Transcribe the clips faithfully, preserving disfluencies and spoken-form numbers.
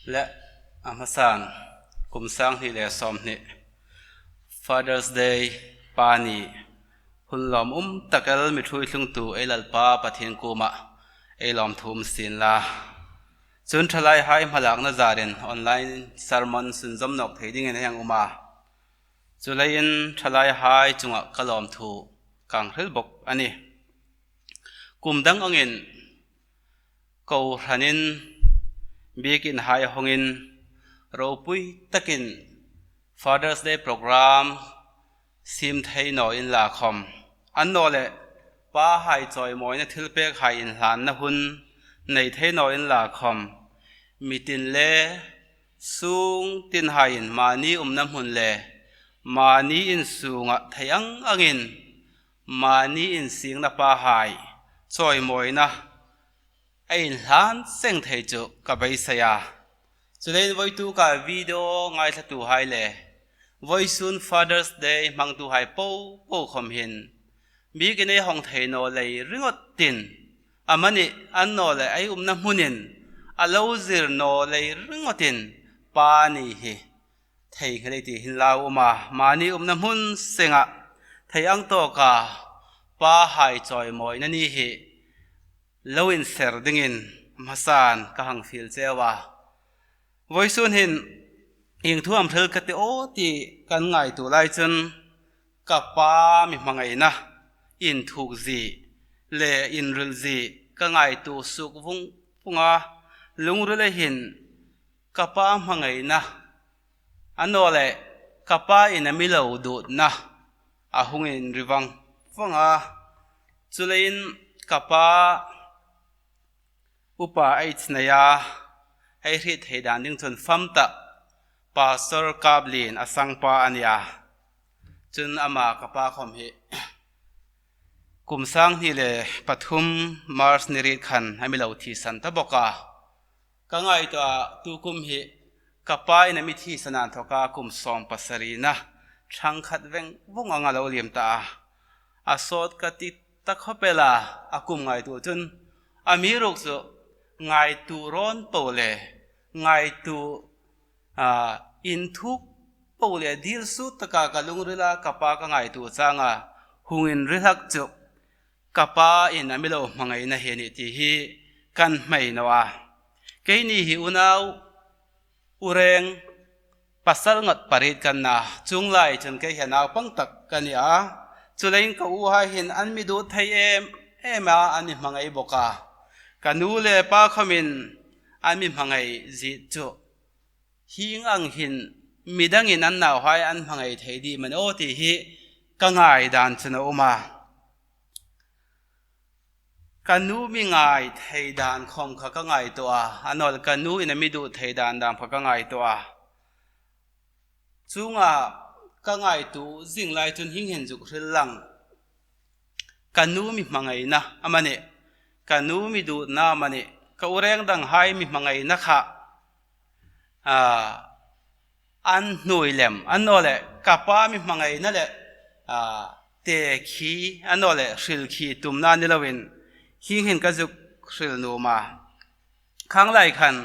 Le, a hmasan, kum sang hni le sawm hni, Father's Day, Pa ni, hun lawmum tak el mi ṭhuoi tlungtu ei Lalpa Pathien kuoma ei lawmthu um sien la. Chun ṭhalaihai hmalakna zarin online sermon sunzawm nawk thei dingin hei hang um a. Chuleiin ṭhalaihai chunga ka lawmthu ka hang hril bawk a nih. Kum dang angin kohranin biekin hai hawngin ropui takin Father's Day program siem thei naw inla khawm, annawleh pahai chawimawina thilpekhai inhlanna hun nei thei naw inla khawm, mi tin le sung tinhaiin mani umna hmun le mani insunga thei ang angin mani insiengna pahai chawimawina a inhlan seng thei chu ka beisei a. Chuleiin voituka video ngaithlatuhai le voisun Father's Day hmangtuhai popo khawm hin, biekin ei hawng thei naw lei ringawtin, amanih annawleh ei umna hmunin a lo zir naw lei ringawtin, Pa ni hi theinghil ei ti hin la um a, mani umna hmun senga thei ang tawka pahai chawimawina ni hi lo inser dingin hmasan ka hang fiel cheu a. Voisun hin ieng thu am hril ka ti aw ti kan ngaituo lai chun, ka pa mi hmangaina inthukzie le inrilzie ka ngaituo suk vung vung a, lungrila hin ka pa hmangaina, annawleh ka pain a mi lo duotna a hung inri vang vang a. Chuleiin ka pa Upa H. Neia ei hriet thei dan ding chun fam ta Pastor Kaplien a sangpa a nih a. Chun ama ka pa khawm hi kum sang hni le pathum March ni riet khan a mi lo thisan ta bawk a. Ka ngaituo a, tu kum hi ka pain a mi thisan a inthoka kum sawm pasarina thang khat veng vung ang a lo liem ta a. A sawt ka ti ta khawp el a, a kum ngaituo chun. Amiruokchu ngaituo rawn po le ngaituo, a, inthuk po le dil sut taka ka lungrila ka pa ka ngaituo changa hung inri hlak chu ka pain a mi lo hmangaina hi a nih ti hi kan hmai naw a. Keini hi unau ureng pasal ngat pariet kan na, chuong lai chun kei hi a naupang tak ka ni a. Chuleiin ka uhai hin an mi duot thei em em a, an mi hmangai bawk a. Ka nu le pa khawmin an mi hmangai zie chu hieng ang hin midangin an nauhai an hmangai thei ding am a ni aw ti hi ka ngai dan chu a um a. Ka nu mi ngai thei dan khawm kha ka ngaituo a, annawleh ka nuin a mi duot thei dan dam kha ka ngaituo a. Chuonga ka ngaituo zing lai chun hieng hin zuk hril lang. Ka nu mi hmangaina amanih, ka nu mi duotna amanih, ka ureng danghai mi hmangaina kha, a, an hnuoi lem, annawleh ka pa mi hmangaina le, a, tekhi, annawleh hrilkhi tumna ni loin, hieng hin ka zuk hril nuom a. Khang lai khan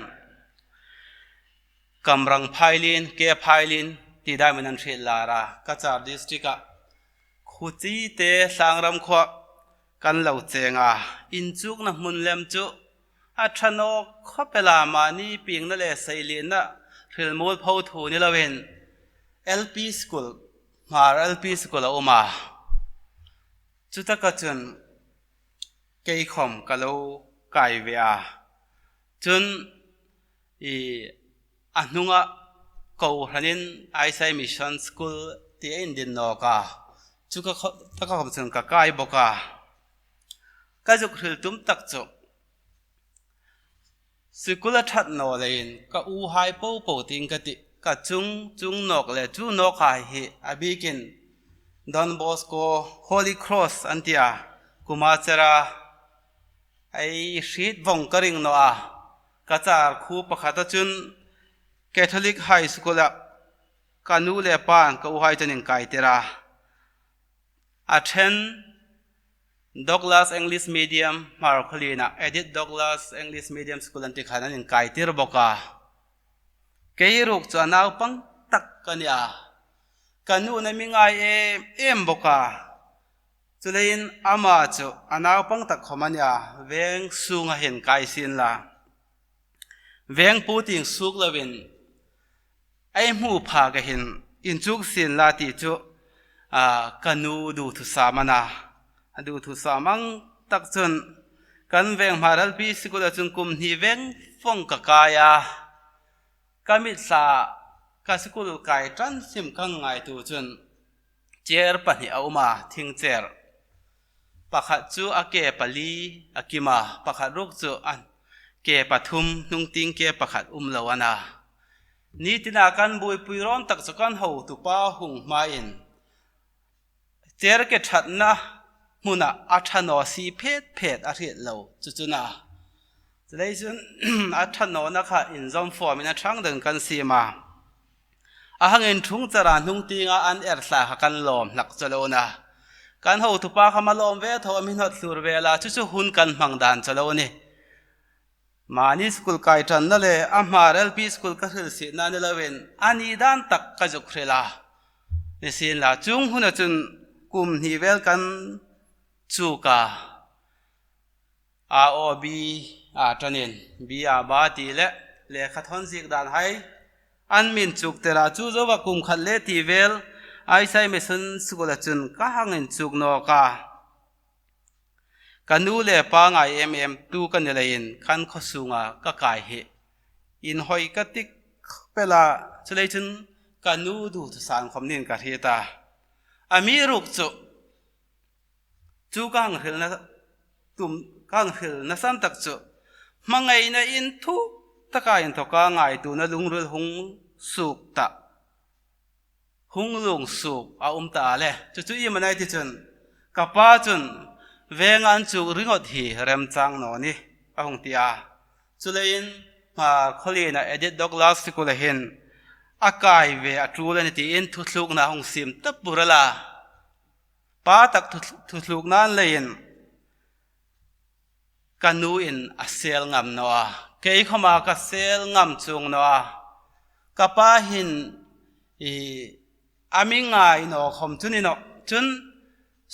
Kamrang Phailien, K. Phailien ti dam an hriet lar a, Cachar district-a Khuchite Thlangram khuoa kan lo cheng a, inchukna hmun lem chu a ṭha nawk khawp el a, mani piengna le seilienna hrilmuol pho thu ni loin L P school, Hmar L P school a um a. Chutaka chun kei khawm ka lo kai ve a. Chun i a hnunga kohranin Isai Mission School ti a indin nawk a. Chu ka kho-, taka khawm chun ka kai bawk a. Ka zuk hril tum tak chu, school a ṭhat naw leiin ka uhai popo tieng ka tih, ka chung, chung nawk le chu nawkhai hi a bikin Don Bosco Holy Cross an ti a, Kumachara ei hriet vawng ka ring naw a. Cachar khuo pakhata chun Catholic High School-a ka nu le pain ka uhai chu an inkaitir a. A ṭhen Douglas English Medium, Hmarkhawlien-a Edith Douglas English Medium School an ti khan an inkaitir bawk a. Kei ruok chu a naupang tak ka ni a. Ka nu'n a mi ngai em em bawk a. Chuleiin ama chu a naupang tak khawm a ni a, veng sunga hin kai sien la, veng puotieng suok loin ei hmu pha ka hin inchuk sien la ti chu, a, ka nu duthusam a na. A duthusam ang tak chun kan veng Hmar L P School-a chun kum hni veng vawng ka kai a. Ka mitthla ka school kai ṭan hrim ka ngaituo chun chair pahni a um a, thing chair. Pakhat chu a ke pali a kim a, pakhat ruok chu a ke pathum, hnungtieng ke pakhat um lo a na. Ni tina kan buoipui rawn tak chu kan hotupa hung hmain chair ke ṭhatna hmuna a ṭha naw si phet phet a hriet lo chu chu na. Chuleiin chun a ṭha nawna kha inzawm fawmin a ṭhang deuin kan siem a. A hangin ṭhung chara hnungtienga an er thla kha kan lawm hlak chu lo na. Kan hotupa kha malawm ve tho, a mi hnawt thlur ve la, chu chu hun kan hmang dan chu lo ni. Mani school kai ṭanna le a Hmar L P School ka hrilsietna ni loin a ni dan tak ka zuk hril a. Nisienla, chuong huna chun kum hni vel kan chuk a. A aw B a ṭanin, B a ba ti le lekha thawn ziek dan hai an min chuk tir a, chu zoa kum khat le ti vel Aisai Mission School-a chun ka hang inchuk nawk a. Ka nu le pa ngai em em tu ka ni leiin kan khaw sunga ka kai hi inhawi ka ti khawp el a, chuleiin chun ka nu duthusam khawm niin ka hriet a. Amiruokchu chu ka hang hrilna tum, ka hang hrilna san tak chu hmangaina inthuk taka inthawka ngaituona lungril hung suok ta, hung lung suok a um ta a le. Chu chu iem a na ti chun, ka pa chun veng an chuk ringawt hi remchang naw ni a hung ti a. Chuleiin, a, Khawliena Edith Douglas School-a hin a kai ve a ṭul a ni tiin thutlukna hung siem ta bur a la. Pa tak thu, thutlukna leiin ka nu'n a sel ngam naw a, kei khawma ka sel ngam chuong naw a. Ka pa hin i, a mi ngai naw khawm chu ni naw chun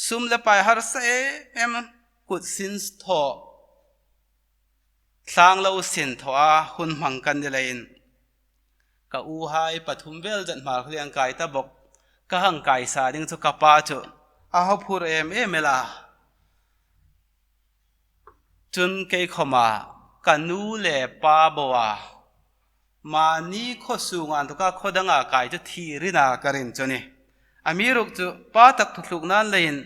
sum le pai harsa em em, kut sin thaw, tlang lo sin thaw a hun hmang kan ni leiin ka uhai pathum vel zet Hmar Khawlien kai ta bawk, ka hang kai sa ding chu ka pa chu a haw phur em em el a. Chun kei khawma ka nu le pa bo a, mani khaw sunga inthawka khaw danga kai chu thirin a ka ring chu ni. Amiruokchu pa tak thutlukna leiin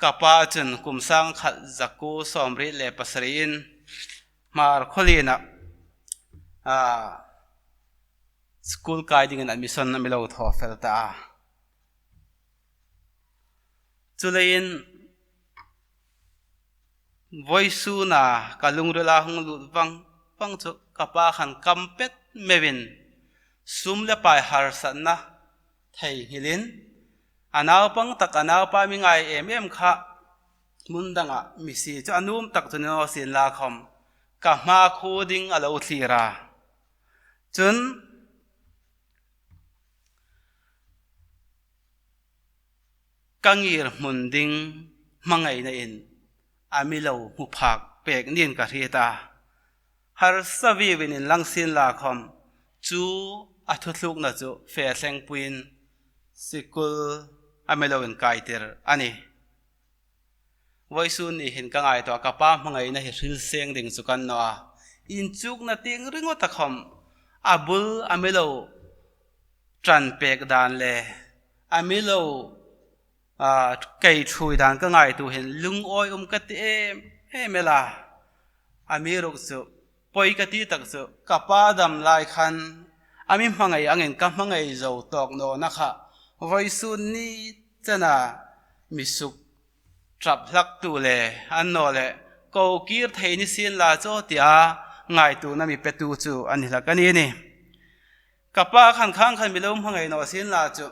ka pa chun kum sang khat zakuo sawmriet le pasariin Hmar Khawliena, a, school kai dingin admission a mi lo thaw fel ta a. Chuleiin vawisuna ka lungrila hung lut vang vang chu ka pa khan kam pet meuin sum le pai harsatna theinghilin, a naupang tak, a naupa mi ngai em em kha hmun danga mi sie chu a nuom tak chu ni naw sien la khawm, ka hma khuo ding a lo thlir a. Chun ka ngirhmun ding hmangainain a mi lo hmu phak pek niin ka hriet a. Harsa vieuin inlang sien la khawm, chu a thutlukna chu fe thlengpuiin school a mi lo inkai tir a nih. Vawisun ni hin ka ngaituo a, ka pa hmangaina hi hril seng ding chu ka ni naw a. Inchukna tieng ringawta khawm a bul a mi lo ṭan pek dan le a mi lo, a, kei ṭhuoi dan ka ngaituo hin lungawi um ka ti em em el a. Amiruokchu poi ka ti tak chu ka pa dam lai khan a mi hmangai angin ka hmangai zo tawk nawna kha vawisun ni chena mi suk ṭap hlaktu le, annawleh ko kir thei ni sien la chu tia ngaituona mi petu chu a ni hlak a ni nih. Ka pa khan khang khan mi lo hmangai naw sien la chu,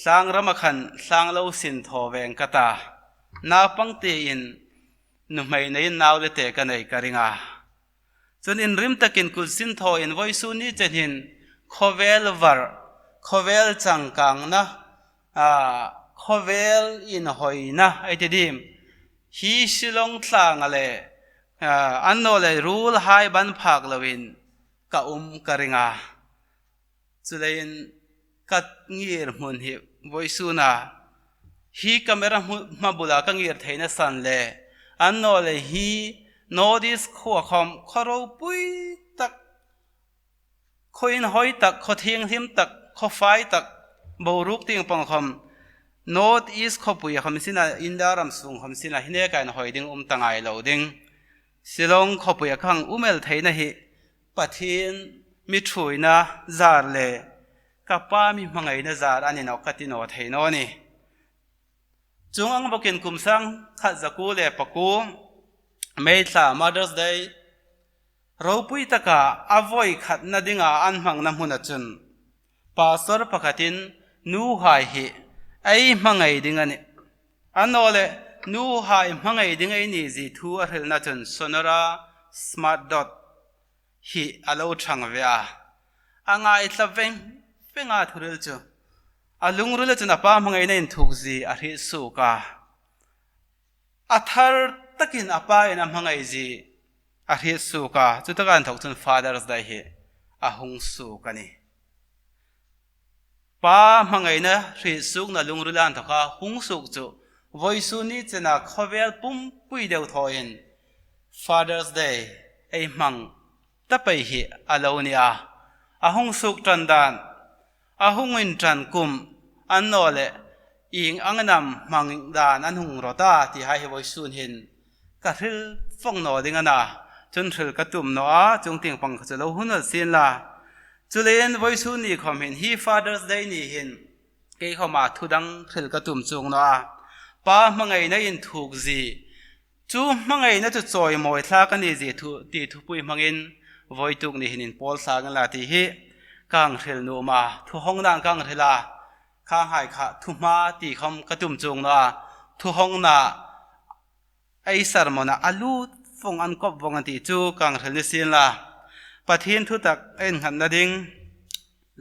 thlangrama khan thlang lo sin thaw veng ka ta, naupang tiin nuhmei neiin nau le te ka nei ka ring a. Chun inrim takin kut sin thawin vawisun ni chen hin khawvel var, khawvel changkangna, a, khawvel inhawina ei ti diem, hi Shillong tlanga le, a, annawleh ruolhai ban phak loin ka um ka ring a. Chuleiin ka ngir hmun hi vawisuna hi camera hmu-, hma bula ka ngir theina san le, annawleh hi North East khuo khawm khaw ropui tak, khaw inhawi tak, khaw thienghlim tak, khaw fai tak, boruok tieng pang khawm, North East khawpui khawm sina, India ram sung khawm sina, hi neka inhawi ding um ta ngai lo ding. Shillong khawpuia ka hang um el theina hi Pathien mi ṭhuoina zar le ka pa mi hmangaina zar a ni naw ka ti naw thei naw ni. Chuong ang bawkin kum sangkhat zakuo le pakuo May thla Mother's Day ropui taka a voi khatna dinga an hmangna hmuna chun pastor pakhatin nuhai hi ei hmangai ding a nih. Annawleh nuhai hmangai ding ei ni zie thu a hrilna chun Sonora Smart Dodd hi a lo ṭhang ve a. A ngaithla veng veng a thuril chu. A lungrila chun a pa hmangaina inthuk zie a hriet suok a. A thar takin a pain a hmangai zie a hriet suok a. Chutaka inthawk chun Father's Day hi a hung suok a nih. Pa hmangaina hriet suokna lungrila inthawka hung suok chu vawisun ni chena khawvel pumpui deu thawin Father's Day ei hmang ta pei hi a lo ni a. A hung suok ṭan dan, a hung inṭan kum, annawleh ieng ang am hmang dan an hung rawt a ti hai hi vawisun hin ka hril vong naw ding a na, chun hril ka tum naw a, chuong tieng pang kha chu lo hun el sien la. Chuleiin vawisun ni khawm hin hi Father's Day ni hin kei khawma thu dang hril ka tum chuong naw a. Pa hmangaina inthuk zie, chu hmangaina chu chawimawi thlak a ni zie thu, ti thupui hmangin vawituk ni hin inpawl thlak inla ti hi ka hang hril nuom a. Thu hawng dan ka hang hril a. Khanghai kha thu hma ti khawm ka tum chuong naw a. Thu hawngna ei sermon-a a lut vong an kop vong an ti chu ka hang hril ni sien la. Pathien thu tak ei innghatna ding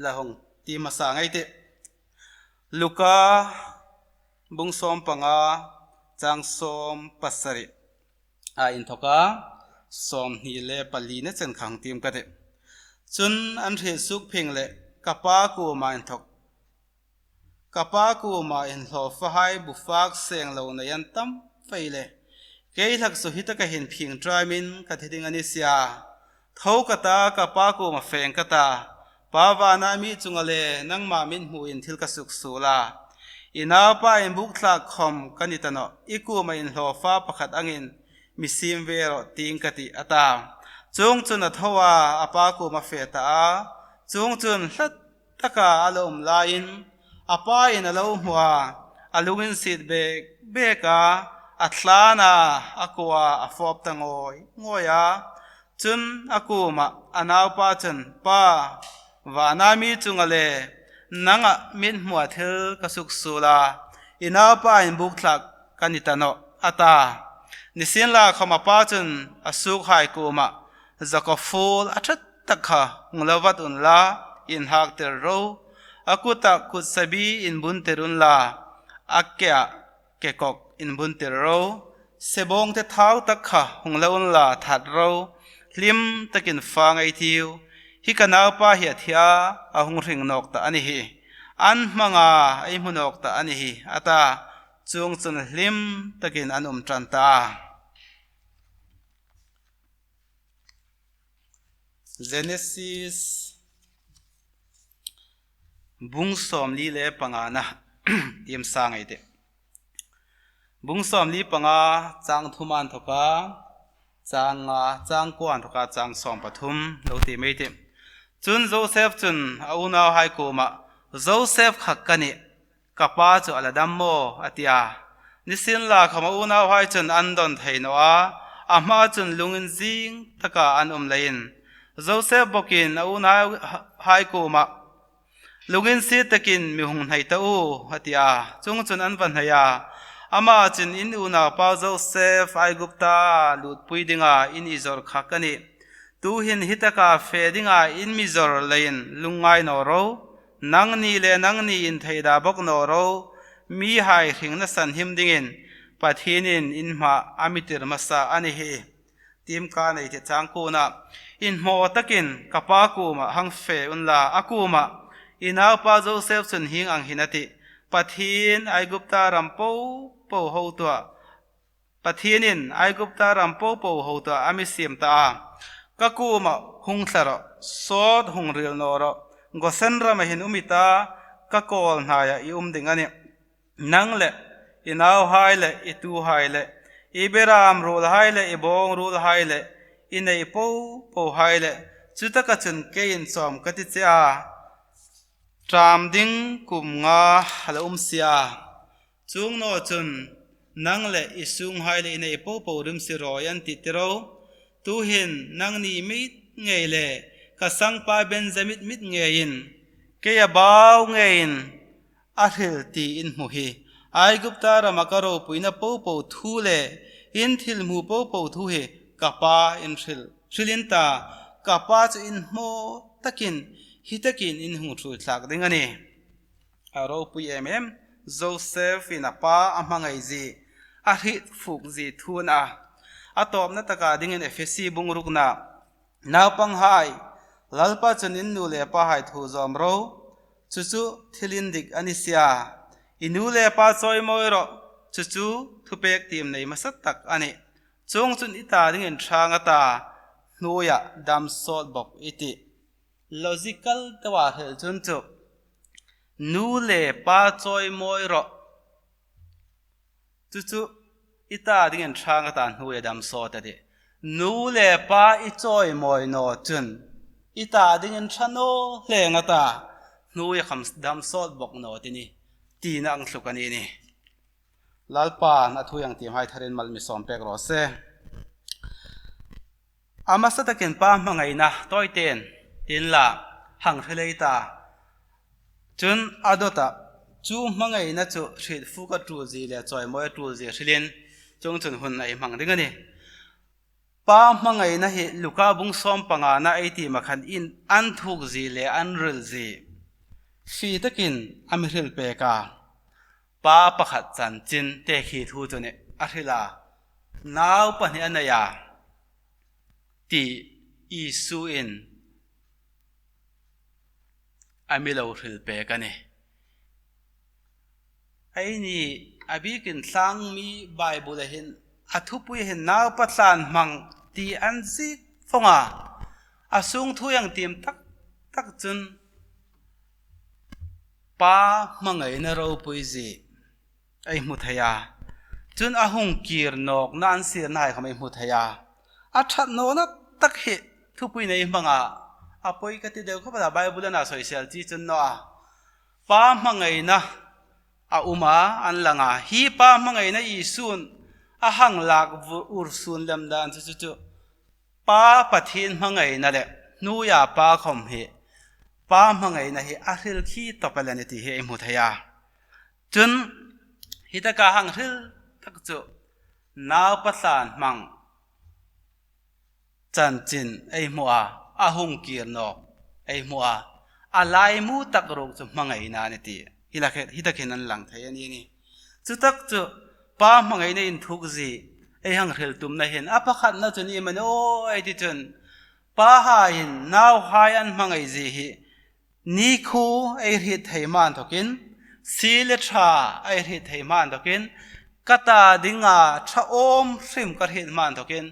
la hung ti hmasa ngei ei tih. Luka bung sawm panga chang sawm pasari a inthawka sawm hni le pali na chen kha hang tiem ka tih. Chun an hriet suok phing leh ka pa kuoma inthawk, ka pa kuoma inhlawfahai bu fak seng lo nei an tam fei le, kei hlak chu hi taka hin phing ṭamin ka thi ding a ni sia. Tho ka ta, ka pa kuoma fe ka ta, Pa vana mi chunga le nangma mithmuin thil ka suksuol a. I naupa inbukthlak khawm ka ni ta nawh, i kuoma inhlawfa pakhat angin mi siem ve rawh tiin ka tih, a ta. Chuongchun a tho a, a pa kuoma fe ta a. Chuongchun hlat taka a lo um laiin a pain a lo hmu a, a lunginsiet bek bek a, a tlan a, a kuo a, a fawp ta ngawi ngawi a. Chun a kuoma a naupa chun, Pa, vana mi chunga le nanga mithmua thil ka suksuol a, i naupa inbukthlak ka ni ta nawh, a ta. Nisienlakhawm a pa chun a suokhai kuoma, Zakafuol a ṭha tak kha hung lo vat unla, inhaktir ro. A kuta kutsabi inbuntir unla, a kea kekawk inbuntir ro. Sebawngte thau tak kha hung lo unla that ro. Hlim takin fang ei tiu. Hi ka naupa hi a thi a, a hung hring nawk ta a ni hi. An hmanga ei hmu nawk ta a ni hi, a ta. Chuongchun hlim takin an um ṭan ta. Genesis bung sawmli le pangana tiem sa ngei ei tih. Bung sawmli panga chang thum inthawka chang nga, chang kuo inthawka chang sawm pathum lo tiem ei tih. Chun Josef chun a unauhai kuoma, Josef kha ka nih, ka pa chu a la dam maw? a ti a. Nisienlakhawm a unauhai chun an dawn thei naw a, a hma chun lungin zing taka an um leiin. Josef bawkin a unauhai kuoma, Lunginsiet takin mi hung hnai ta u, a ti a. Chuongchun an va hnai a. Ama chun, In unaupa Josef Aigupta lutpui dinga in izawr kha ka nih. Tuhin hitaka fe dinga in mi zawr leiin lungngai naw ro, nangni le nangni intheida bawk naw ro, mihai hringna sanhim dingin Pathienin in hma a mi tir hmasa a ni hi. Tiem ka nei ti chang kuna, inhmaw takin ka pa kuoma hang fe unla, a kuoma, i naupa Joseph chun hieng ang hin a tih, Pathien Aigupta ram popo hotuah, Pathienin Aigupta ram popo hotuah a mi siem ta a. Ka kuoma hung thla rawh, sawt hung ril naw rawh, Gosen rama hin um i ta, ka kawl hnaia i um ding a nih. Nang le i nauhai le i tuhai le i beram ruolhai le i bawng ruolhai le i nei popohai le, chutaka chun keiin chawm ka ti che a, ṭam ding kum nga a la um si a. Chuong naw chun nang le i sunghai le i nei popo rimsi rawi an ti ti ro. Tuhin nangni mit ngei le ka sangpa Benjamin mit ngeiin, keia bau ngeiin a hril ti in hmu hi, Aigupta rama ka ropuina popo thu le in thil hmu popo thu hi ka pa in hril, hrilin ta, ka pa chu inhmaw takin hi takin in hung ṭhuoi thlak ding a nih. A ropui em em Joseph-in a pa a hmangai zie, a hriet fuk zie thu a nih. A tawpna taka dingin Efesi bung rukna, naupanghai, Lalpa chun in nu le pahai thu zawm ro, chu chu thil indik a ni si a. I nu le pa chawimawi rawh, chu chu thupek tiem nei hmasa tak a nih. Chuongchun i ta dingin ṭha nga ta, hnuoia dam sawt bawk i tih. Logical deuha hril chun chu, nu le pa chawimawi rawh, chu chu i ta dingin ṭha nga ta, hnuoia dam sawt a tih. Nu le pa i chawimawi naw chun i ta dingin ṭha naw hle nga ta, hnuoia khawm dam sawt bawk naw ti ni, tina ang thluk a ni nih. Lalpan a thu iengtiemhai tharin mal mi sawm pek raw se. A hmasa takin pa hmangaina tawiten tin la hang hril ei ta. Chun a dawta chu hmangaina chu hriet fuk a ṭul zie le chawimawi a ṭul zie hrilin, chuongchun hun ei hmang ding a nih. Pa hmangaina hi Luka bung sawm pangana ei tiem a khan in an thuk zie le an hril zie fie takin a mi hril pek a. Pa pakhat chanchin tekhi thu chu a nih a hril a, nau pahni a nei a, ti Isu in a mi lo hril pek a nih. Eini a bikin tlangmi Bible-a hin, a thupui hin naupa tlanhmang ti an ziek vawng a. A sung thu iengtiem tak tak chun pa hmangaina ropui zie ei hmu thei a. Chun a hung kir nawkna an sirnahai khawm ei hmu thei a. A ṭhat nawna tak hi thupui nei hmang a. A poi ka ti deu khawp a, Bible-a na sawisel chi chun naw a. Pa hmangaina a um a, an lang a. Hi pa hmangaina Isun a hang lak vu-, ursun lem dan chu, chu, chu. Pa Pathien hmangaina le hnuoia pa khawm hi, pa hmangaina hi a hril khi tawp el a nih ti hi ei hmu thei a. Chun hi taka hang hril tak chu naupa tlanhmang chanchin ei hmu a, a hung kir nawk ei hmu a, a laimu tak ruok chu hmangaina a nih ti hi la khe-, hi takin an lang thei a ni nih. Chu tak chu pa hmangaina inthuk zie ei hang hril tumna hin a pakhatna chu ni mani aw ei ti chun, pahaiin nauhai an hmangai zie hi nikhuo ei hriet thei hma inthawkin, sie le ṭha ei hriet thei hma inthawkin, ka ta dinga ṭha awm hrim ka hriet hma inthawkin,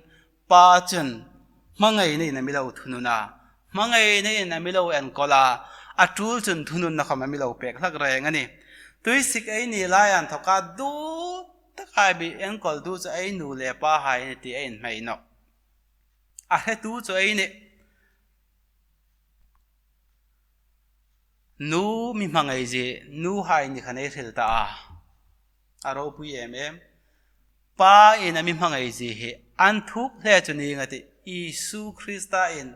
pa chun hmangainain a mi lo thunun a, hmangainain a mi lo enkawl a, a tul chun thununna khawm a mi lo pek hlak reng a nih. Tuisik ei ni lai inthawka dutak taka mi enkawltu chu ei nu le pahai a nih ti ei inhmai nawh. A hretu chu ei nih. Nu mi hmangai zie, nuhai ni khan ei hril ta a. A ropui em em. Pa in a mi hmangai zie hi an thuk hle chu ning a tih. Isu Krista in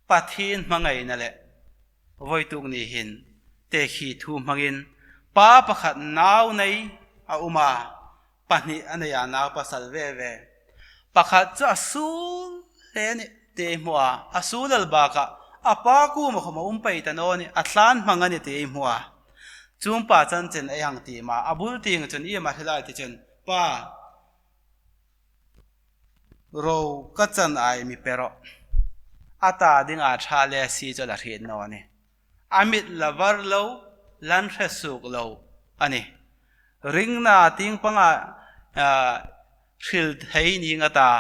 Pathien hmangaina le voituk ni hin tekhi thu hmangin, pa pakhat nau nei a um a, pahni a nei a, nau pasal ve ve. Pakhat chu a suol hle a nih. ti ei hmu a, a suol el bakah a pa kuoma khawm a um pei ta naw ni, a tlan hmang a ni ti ei hmu a. Chuong pa chanchin ei hang tiem a, a bul tieng chun iem a hril a ti chun, Pa, ro ka chan ai mi pe rawh. A ta dinga ṭha le si chu a la hriet naw ni. A mit la var lo, lan hre suok lo a ni. Ringna tieng panga, a, hril thei ning a ta.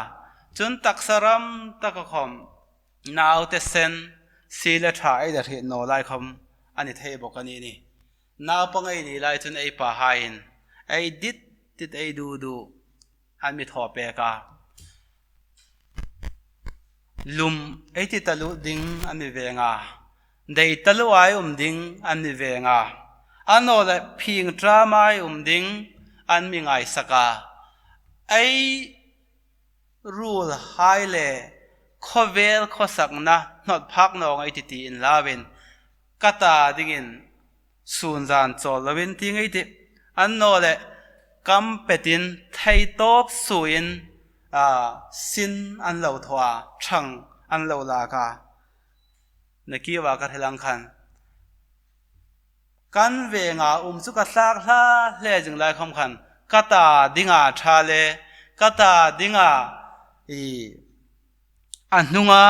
Chun taksa ram taka khawm naute sen, si le ṭha ei la hriet naw lai khawm a ni thei bawk a ni ni. Naupang ei ni lai chun ei pahaiin ei dit dit ei du du an mi thaw pek a. Lum ei ti taluo ding an mi veng a. Dei taluo ei um ding an mi veng a. A naw leh phing ṭam ei um ding an mi ngaisak a. Ei ruolhai le khawvel khawsakna hnawt phak naw ngei ti ti inlauin, ka ta dingin sun zan chawl loin ti ngei ti. A naw leh kam petin thei tawp suoin, a, sin an lo thaw a, ṭhang an lo lak a. Nakie va ka hril ang khan. Kan venga um chu ka thlak hla hle zing lai khawm khan, ka ta dinga ṭha le, ka ta dinga i, a hnunga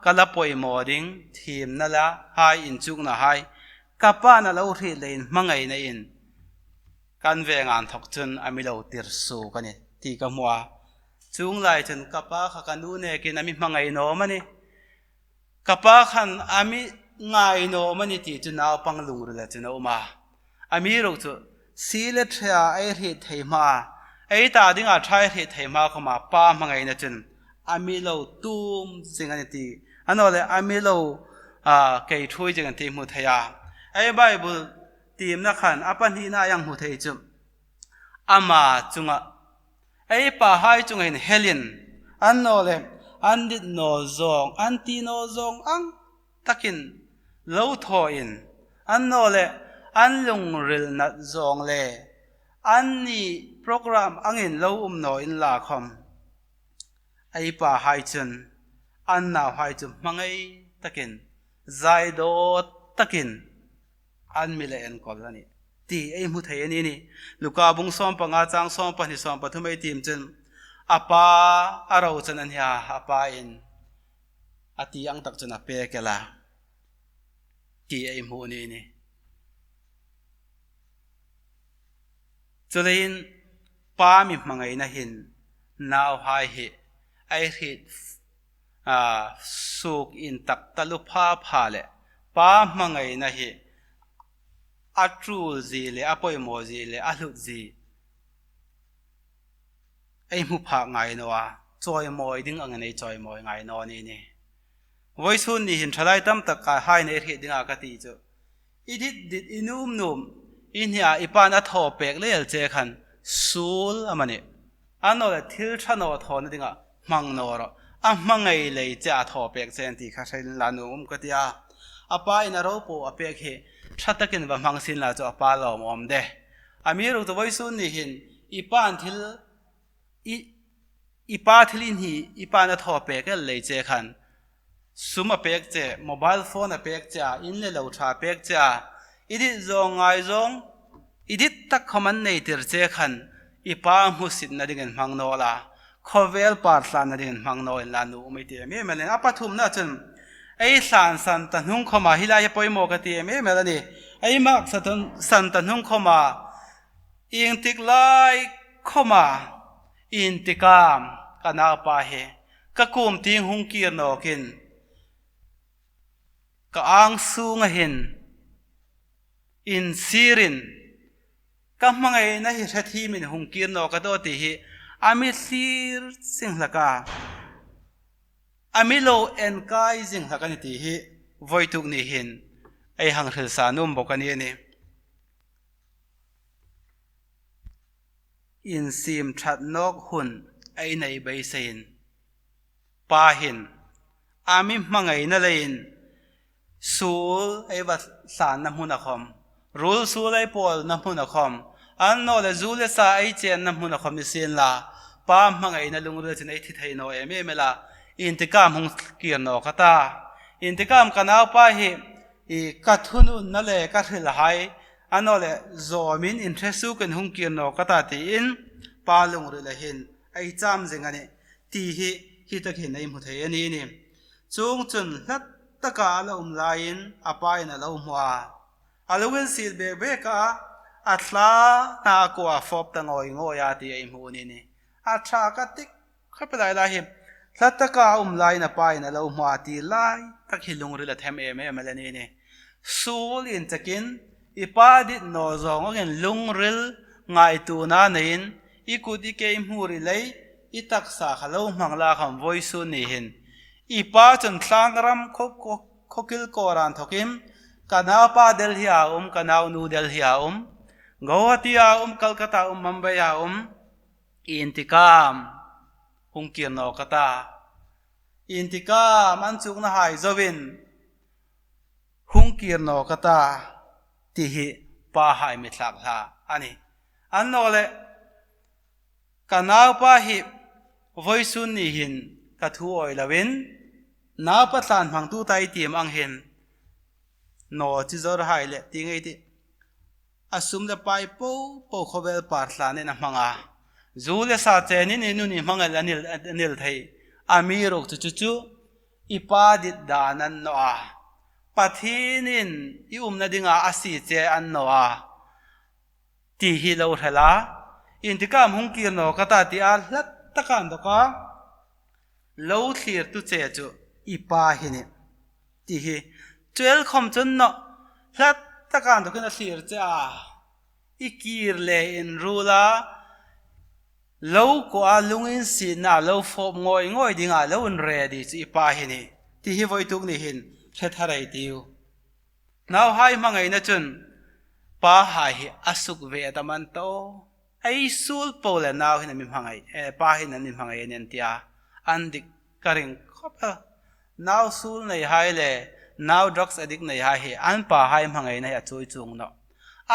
ka la poimaw ding, thiemna la hai, inchukna hai, ka pa'n a lo hriet leiin hmangaina in, kan venga inthawk chun a mi lo tir suok a ni ti ka hmu a. Chuong lai chun ka pa kha ka nu nekin a mi hmangai naw am a ni. Ka pa khan a mi ngai naw am a ni ti chu naupang lungrila chun a um a. Amiruokchu, si le ṭha ei hriet thei hma, ei ta dinga ṭha ei hriet thei hma khawma pa hmangaina chun a mi lo tuom zing a ni ti, a naw leh a mi lo, a, kei ṭhuoi zing a ni ti hmu thei a. Ei Bible tiemna khan a pahnina ei hang hmu thei chu, ama chunga, ei pahai chunga hin helin, a naw leh an dit naw zawng, an ti naw zawng ang takin lo thawin, a naw leh an lungril nat zawng le anni program angin lo um naw inla khawm, ei pahai chun an nauhai chu hmangai takin, zaidawt takin an mi la enkawl a nih ti ei hmu thei a ni ni. Luka bung sawmpanga chang sawmpahni sawmpathum ei tiem chun, a pa a ro chun a nia, a pain a ti ang tak chun a pek el a ti ei hmu a ni ni. Chuleiin pa mi hmangaina hin nauhai hi ei hriet, a, suok intak taluo pha pha le, pa hmangaina hi a tul zie le, a poimaw zie le, a hlut zie ei hmu phak ngai naw a, chawimawi ding angin ei chawimawi ngai naw a ni ni. Vawisun ni hin thalai tam tak ka hai nei hriet dinga ka ti chu, i dit dit, i nuom nuom, i hnia i pa'n a thaw pek lei el che khan suol am a ni. A naw leh thil ṭha naw thawna dinga hmang naw rawh. A hmangai lei che a thaw pek che an ti kha hre inla nuom um ka ti a. A pain a ro po a pek hi ṭha takin va hmang sien la chu a pa lawm a um de. Amiruokchu vawisun ni hin i pa'n thil, i, i pa thil i hni, i pa'n a thaw pek el lei che khan, sum a pek che, mobile phone a pek che a, in le lo ṭha a pek che a, i dit zawng ngai zawng, i dit tak khawm an nei tir che khan, i pa hmusitna dingin hmang naw la, khawvel par tlanna dingin hmang naw inla nuom ei ti em em el a nih. A pathumna chun, ei tlansan ta hnung khawma, hi lai hi poimaw ka ti em em el a nih. Ei maksa tan, san ta hnung khawma, ieng tik lai khawma, intikam, ka naupa hi ka kuom tieng hung kir nawkin, ka ang sunga hin insierin, ka hmangaina hi hre thiemin hung kir nawk a tih ti hi a mi thlir zing hlak a, a mi lo enkai zing hlak a nih ti hi vawituk ni hin ei hang hril sa nuom bawk a ni a nih. Insiem ṭhat nawk hun ei nei beiseiin, pa hin a mi hmangaina leiin suol ei va tlanna hmuna khawm, ruol suol ei pawlna hmuna khawm, a naw leh zu le sa ei chenna hmuna khawm ni sien la, pa hmangaina lungril chun ei thi thei naw em em el a, Intikam hung kir naw ka ta. Intikam ka naupa hi, i ka thununna le ka hrilhai, annawleh zawmin inhre sukin hung kir naw ka ta tiin pa lungrila hin ei cham zing a nih. Ti hi, hi tak hin ei hmu thei a ni ni. Chuongchun hlat taka a la um laiin a pain a lo hmu a. A lunginsiet bek bek a, a thlana a kua fawp ta ngawi ngawi a ti ei hmu ni ni. A ṭha ka tik khawp el a, hi hlat taka a um laiin a pain a lo hmu a ti lai tak hi lungril a them em em el a ni ni. Suol inchakin i pa dit naw zawng angin lungril ngaituona neiin i kut i ke i hmur i lei i taksa kha lo hmang la khawm vawisun ni hin i pa chun tlangram khaw, khaw, khawkil kawran thokin ka naupa Delhi a um, ka naunu Delhi a um, Guwahati a um, Kolkata a um, Mumbai a um, intikam hung kir naw ka ta. Intikam an chuknahai zoin hung kir naw ka ta, ti hi pahai mi thlak hla a nih. Annawleh ka naupa hi vawisun ni hin ka thu awi loin, naupa tlan hmangtu ta ei tiem ang hin, naw chi zawrhai le ti ngei ti. A sum le pai po po khawvel par tlanin a hmang a. Zu le sa chenin i nu ni hmang el a nil, a nil thei. Amiruokchu chu chu i pa dit dan a ni naw a. Pathienin i umna dinga a sie che a ni naw a. Ti hi lo hril a. Intikam hung kir naw ka ta ti a hlat taka a dawk a. Lo thlirtu che chu i pa hi a nih. Ti hi. Chu el khawm chu ni naw. Hlat taka a dawkin a thlir che a. I kir le inruol a. Lo kuo a lunginsietna lo fawp ngawi ngawi dinga lo inready chu i pa hi a nih. Ti hi vawituk ni hin hre thar ei tiu. Nauhai hmangaina chun pahai hi a suk ve ta man ta aw. Ei suol po le nau hin a mi hmangai, eh, pa hin a mi hmangai a nih an ti a. An dik ka ring khawp el. Nau suol neihai le nau drugs addict neihai hi an pahai hmangaina hi a chuoi chuong naw.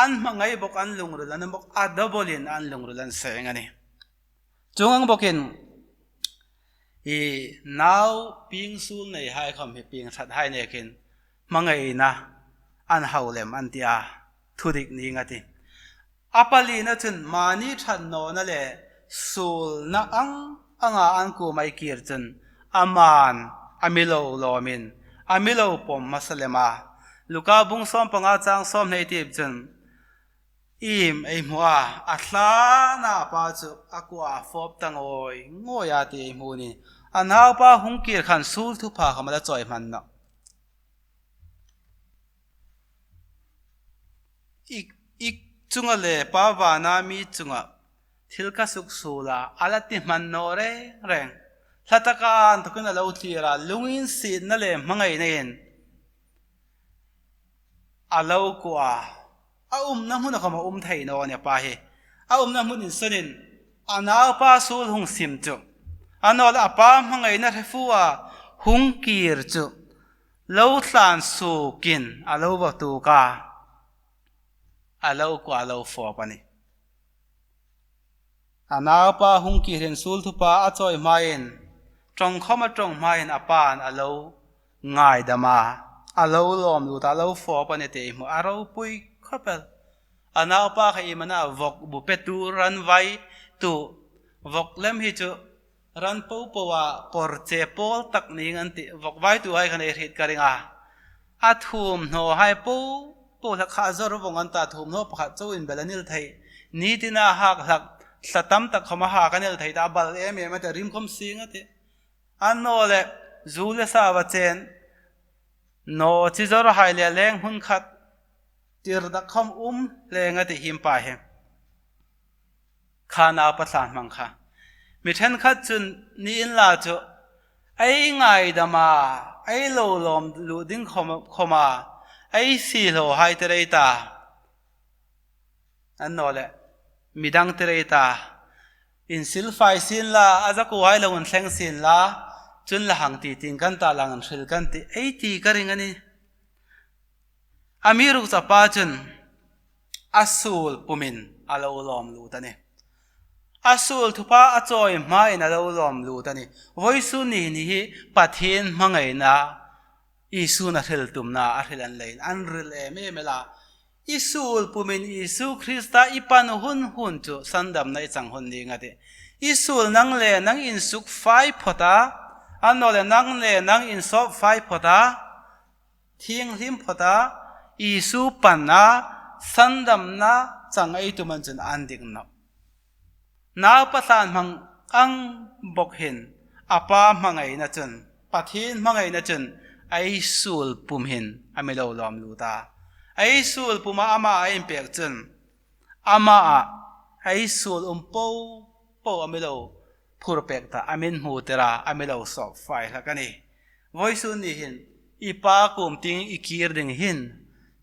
An hmangai bawk, an lungril an bawk, a double-in an lungril an seng a nih. Chuong ang bawkin, i nau pieng suol neihai khawm hi pieng thathai nekin hmangaina an hau lem an ti a, thudik ning a tih. A palina chun mani ṭhat nawna le suolna ang anga an kuoma ei kir chun aman a mi lo lawmin, a mi lo pawm hmasa lem a. Luka bung sawm panga chang sawmhni ei tiem chun, iem ei hmu a, a thlana pa chu a kua fawp ta ngawi ngawi a ti ei hmu ni. A naupa hung kir khan suol thupha khawm a la chawi hman nawh. I, i chunga le pa vana mi chunga thil ka suksuol a, a la ti hman naw reng reng. Hlataka a inthokin a lo thlir a, lunginsietna le hmangainain a lo kuo a. A umna hmuna khawm a um thei naw a nih a pa hi. A umna hmun insanin a naupa suol hung sim chu, annawleh a pa hmangaina hre fua hung kir chu lo tlan suokin a lo va tuok a. A lo kuo a, lo fawp a nih. A naupa hung kir hin suol thupha a chawi hmain, ṭawng khawm a ṭawng hmain a pain a lo ngaidam a, a lo lawm lut a, a lo fawp a nih ti ei hmu a, ropui khawp el. A naupa kha iem a na, vawk bu petu, ran vaitu, vawk lem hi chu ran po po a pawr che pawl tak ning an tih, vawk vaituhai khan ei hriet ka ring a. A thuomhnawhai po po hlak kha a zawr vawng an ta, thuomhnaw pakhat chauh inbel a nil thei. Ni tina hak hlak, thla tam tak khawm a hak a nil thei ta, a bal em em a tih, rim khawm sing a tih. Annawleh zu le sa va chen, naw chi zawrhai le leng hmun khat tir dak khawm um leng a tih hi a pa hi. Kha naupa tlan hmang kha. Mi ṭhenkhat chun ni inla chu ei ngaidam a, ei lo lawm lut ding khawm, khawm a, ei siehlawhai tir ei ta. Annawleh midang tir ei ta. Insilfai sien la, a zakuohai lo inthleng sien la, chun la hang ti ting kan ta, la hang hril kan tih ei ti ka ring a nih. Amiruokchu a pa chun a suol pumin a lo lawm lut a nih. A suol thupha a chawi hmain a lo lawm lut a nih. Vawisun ni hin hi Pathien hmangaina Isun a hril tumna a hril an leiin an ril em em el a. I suol pumin Isu Krista i pan hun hun chu sandamna i chang hun ning a tih. I suol nang le nang insuk fai phawt a, annawleh nang le nang insawp fai phawt a, thienghlim phawt a, Isu pan a, sandamna chang ei tum an chun an dik nawh. Naupa tlan hmang ang bawk hin, a pa hmangaina chun, Pathien hmangaina chun, ei suol pum hin a mi lo lawm lut a. Ei suol puma ama a inpek chun, ama a, ei suol um po po a mi lo phur pek ta, a mi hmu tir a, a mi lo sawp fai hlak a nih. Vawisun ni hin, i pa kuom tieng i kir ding hin,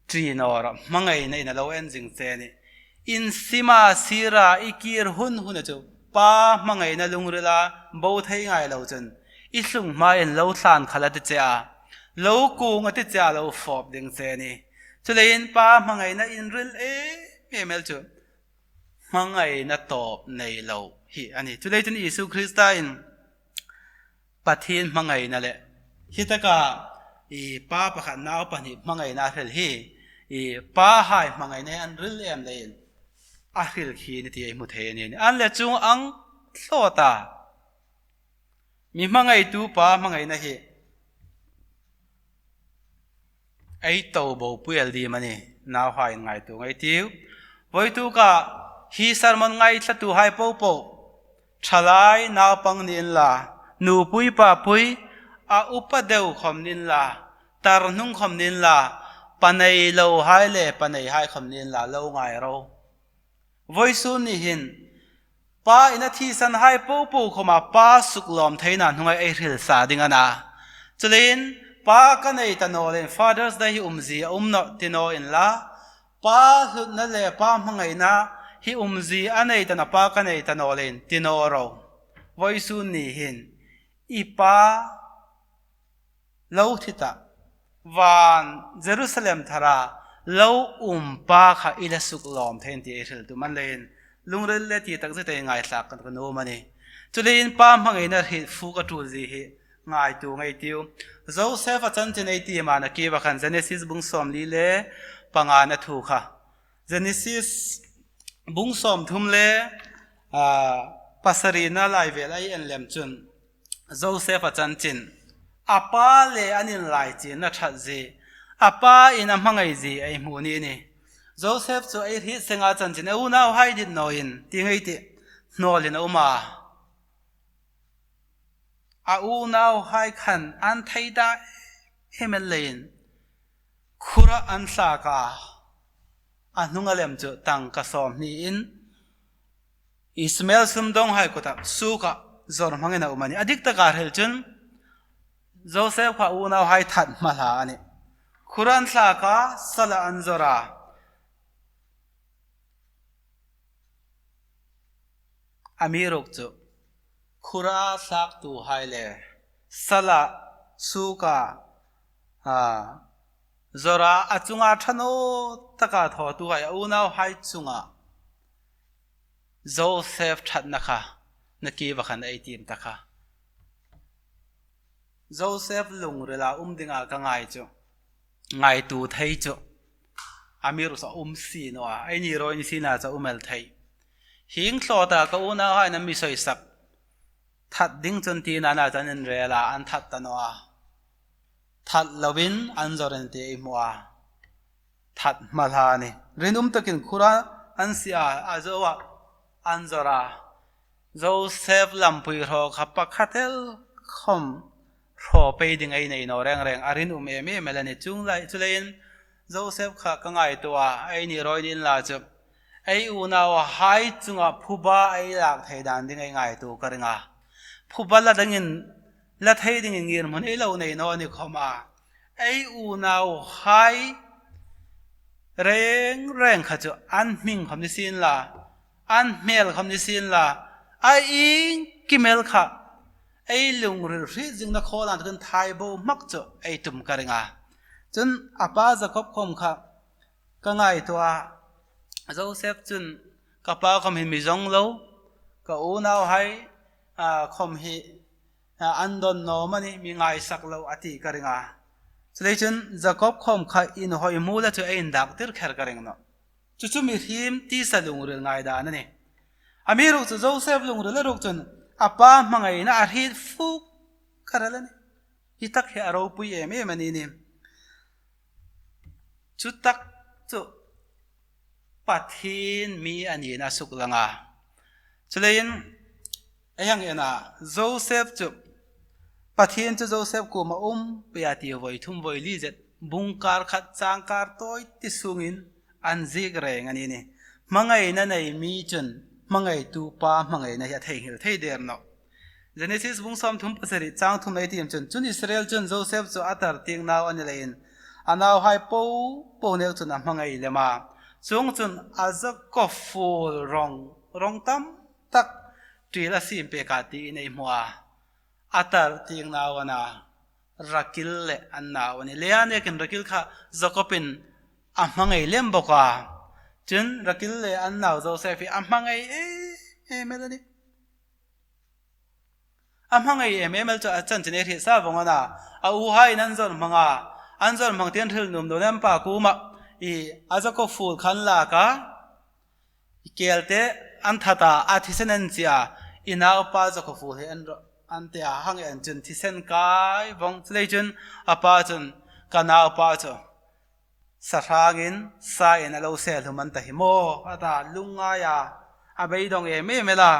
ṭi naw rawh, hmangaina in a lo en zing che a nih. Insima sira i kir hun hun a chu, pa hmangaina lungrila bo thei ngai lo chun, i tlung hmain lo tlan khal a ti che a, lo kuong a ti che a, lo fawp ding che a nih. Chuleiin pa hmangaina in ril em em el chu, hmangaina tawp nei lo hi a nih. Chuleiin Isu Krista in Pathien hmangaina le hi taka i pa pakhat nau pahni hmangaina a hril hi, i pahai hmangaina hi an ril em leiin a hril khi ni ti ei hmu thei a nih. An le chung ang thlawt a. Mi hmangaitu pa hmangaina hi ei to bo pui el dim a nih, nauhai ngaituo ngei ei tiu. Vawituk a hi sermon ngaithlatuhai popo, ṭhalai naupang ni inla, nupui papui, a upa deu khawm ni inla, tar hnung khawm ni inla, pa nei lohai le pa neihai khawm ni inla, lo ngai ro. Vawisun ni hin, pa in a thisanhai popo khawma pa suklawm theina hnunga ei hril sa ding a na. Chuleiin, pa ka nei ta naw leiin Father's Day hi umzie a um nawh ti naw inla, pa hlutna le pa hmangaina hi umzie a nei ta naw, pa ka nei ta naw leiin ti naw ro. Vawisun ni hin, i pa lo thi ta, van Jerusalem thara lo um pa kha i la suklawm thei a nih ti ei hril tum a ni leiin, lungril le ti tak zet ei ngaithlak ka nuom a nih. Chuleiin pa hmangaina hi fu ka ṭul zie hi ngaituo ngei ei tiu. Joseph-a chanchin ei tiem a, nakie va khan Genesis bung sawmli le pangana thu kha. Genesis bung sawmthum le, a, pasarina lai vel ei en lem chun, Joseph-a chanchin, a pa le an inlaichinna ṭhat zie, a pa in a hmangai zie ei hmu ni a nih. Joseph chu ei hriet senga chanchin, a unauhai dit naw in, ti ngei ei tih, hnawl in a um a. A unauhai khan an thei ta em el leiin, khura an thlak a, a hnunga lem chu tangka sawmhni in, Ismael sumdawnghai kuta suka zawr hmangin a um a nih. A dik taka hril chun, Joseph kha unauhai that hmalha a nih. Khura an thlak a, sala an zawr a. Amiruokchu, khura thlaktuhai le sala suka, a, zawr a, a chunga ṭha naw taka thawtuhai, a unauhai chunga Joseph ṭhatna kha, nakie va khan ei tiem ta kha. Joseph lungrila um dinga ka ngai chu, ngaituo thei chu, amiruokchu a um si naw a, eini rawi ni sina chu a um el thei. Hieng thlawta ka unauhai'n an mi sawisak, that ding chun tina an rel a, an that ta naw a. That loin an zawr a nih ti ei hmu a. That hmalha a nih. Rinum takin khura an sie a, a zo a, an zawr a. Joseph lampui hraw kha pakhat el khawm hraw pei ding ei nei naw reng reng, a rinum em em el a nih. Chuleiin Joseph kha ka ngaituo a, eini rawi ni inla chu, ei unauhai chunga phuba ei lak thei dan ding ei ngaituo ka ring a. Phuba la dingin, la thei dingin ngirhmun ei lo nei naw ni khawma, ei unauhai reng reng kha chu an hming khawm ni sien la, an hmel khawm ni sien la, a iengkim el kha ei lungril hriet zingna khawla takin thai bo hmak chu ei tum ka ring a. Chun a pa Jakob khawm kha ka ngaituo a, Joseph chun ka pa khawm hin mi zawng lo, Ka unauhai, a, khawm hi, a, an dawn naw am a ni, mi ngaisak lo a ti ka ring a. Chuleiin chun Jakob khawm kha inhawi hmu la chu a indaktir kher ka ring nawh. Chu chu mihriem tisa lungril ngaidan a nih. Amiruokchu Joseph lungril a ruok chun a pa hmangaina a hriet fuk kha ral a nih. Hi tak hi a ropui em em a ni nih. Chu tak chu Pathien mi a nina a suklang a. Chuleiin, ei hang en a, Joseph chu, Pathien chu Joseph kuoma um pei a ti voi thum voi li zet, bung kar khat chang kar tawi ti sungin an ziek reng a ni nih. Hmangaina nei mi chun hmangaitu pa hmangaina hi a theinghil thei der nawh. Genesis bung sawmthum pasari chang thum ei tiem chun, chun Israel chun Joseph chu a tar tieng nau a ni leiin a nauhai popo nek chun a hmangai lem a. Chuongchun a zakawful rawng, rawng tam tak ṭiel a siem pek a tiin ei hmu a. A tar tieng nau a na, Rakil le an nau a nih. Lea nekin Rakil kha Jakobin a hmangai lem bawk a. Chun Rakil le an nau Joseph hi a hmangai em em el a nih. A hmangai em em el chu a chanchin ei hriet sa vawng a na. A uhaiin an zawr hmang a. An zawr hmang tieng hril nuom lo nem pa kuoma i a zakawful kha an lak a. I kelte an that a, a thisen an chie a, i naupa zakawful hi an rawh, an ti a, hang en chun thisen kai vawng. Chuleiin chun a pa chun, ka naupa chu sahrangin sain a lo sel hlum an ta hi maw, a ta, lungngai a, a beidawng em em el a.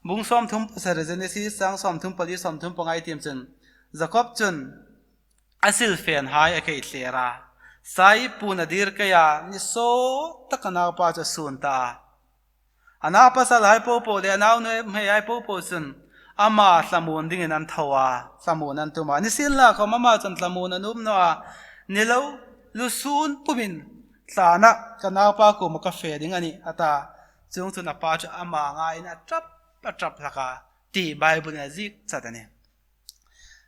Bung sawmthum pasari Genesis chang sawmthum pali sawmthum panga ei tiem chun Jakob chun a silfenhai a kei thler a, sai pun a dir kei a, ni sawt tak a naupa chu a sun ta a. A naupasalhai popo le a naunuhmeihai popo chun ama thlamuon dingin an tho a, thlamuon an tum a. Nisienlakhawm ama chun thlamuon a nuom naw a, ni lo, lusun pumin thlana ka naupa kuoma ka fe ding a nih, a ta. Chuongchun a pa chu ama ngaiin a ṭap, a ṭap hlak a, ti Bible-in a ziek chat a nih.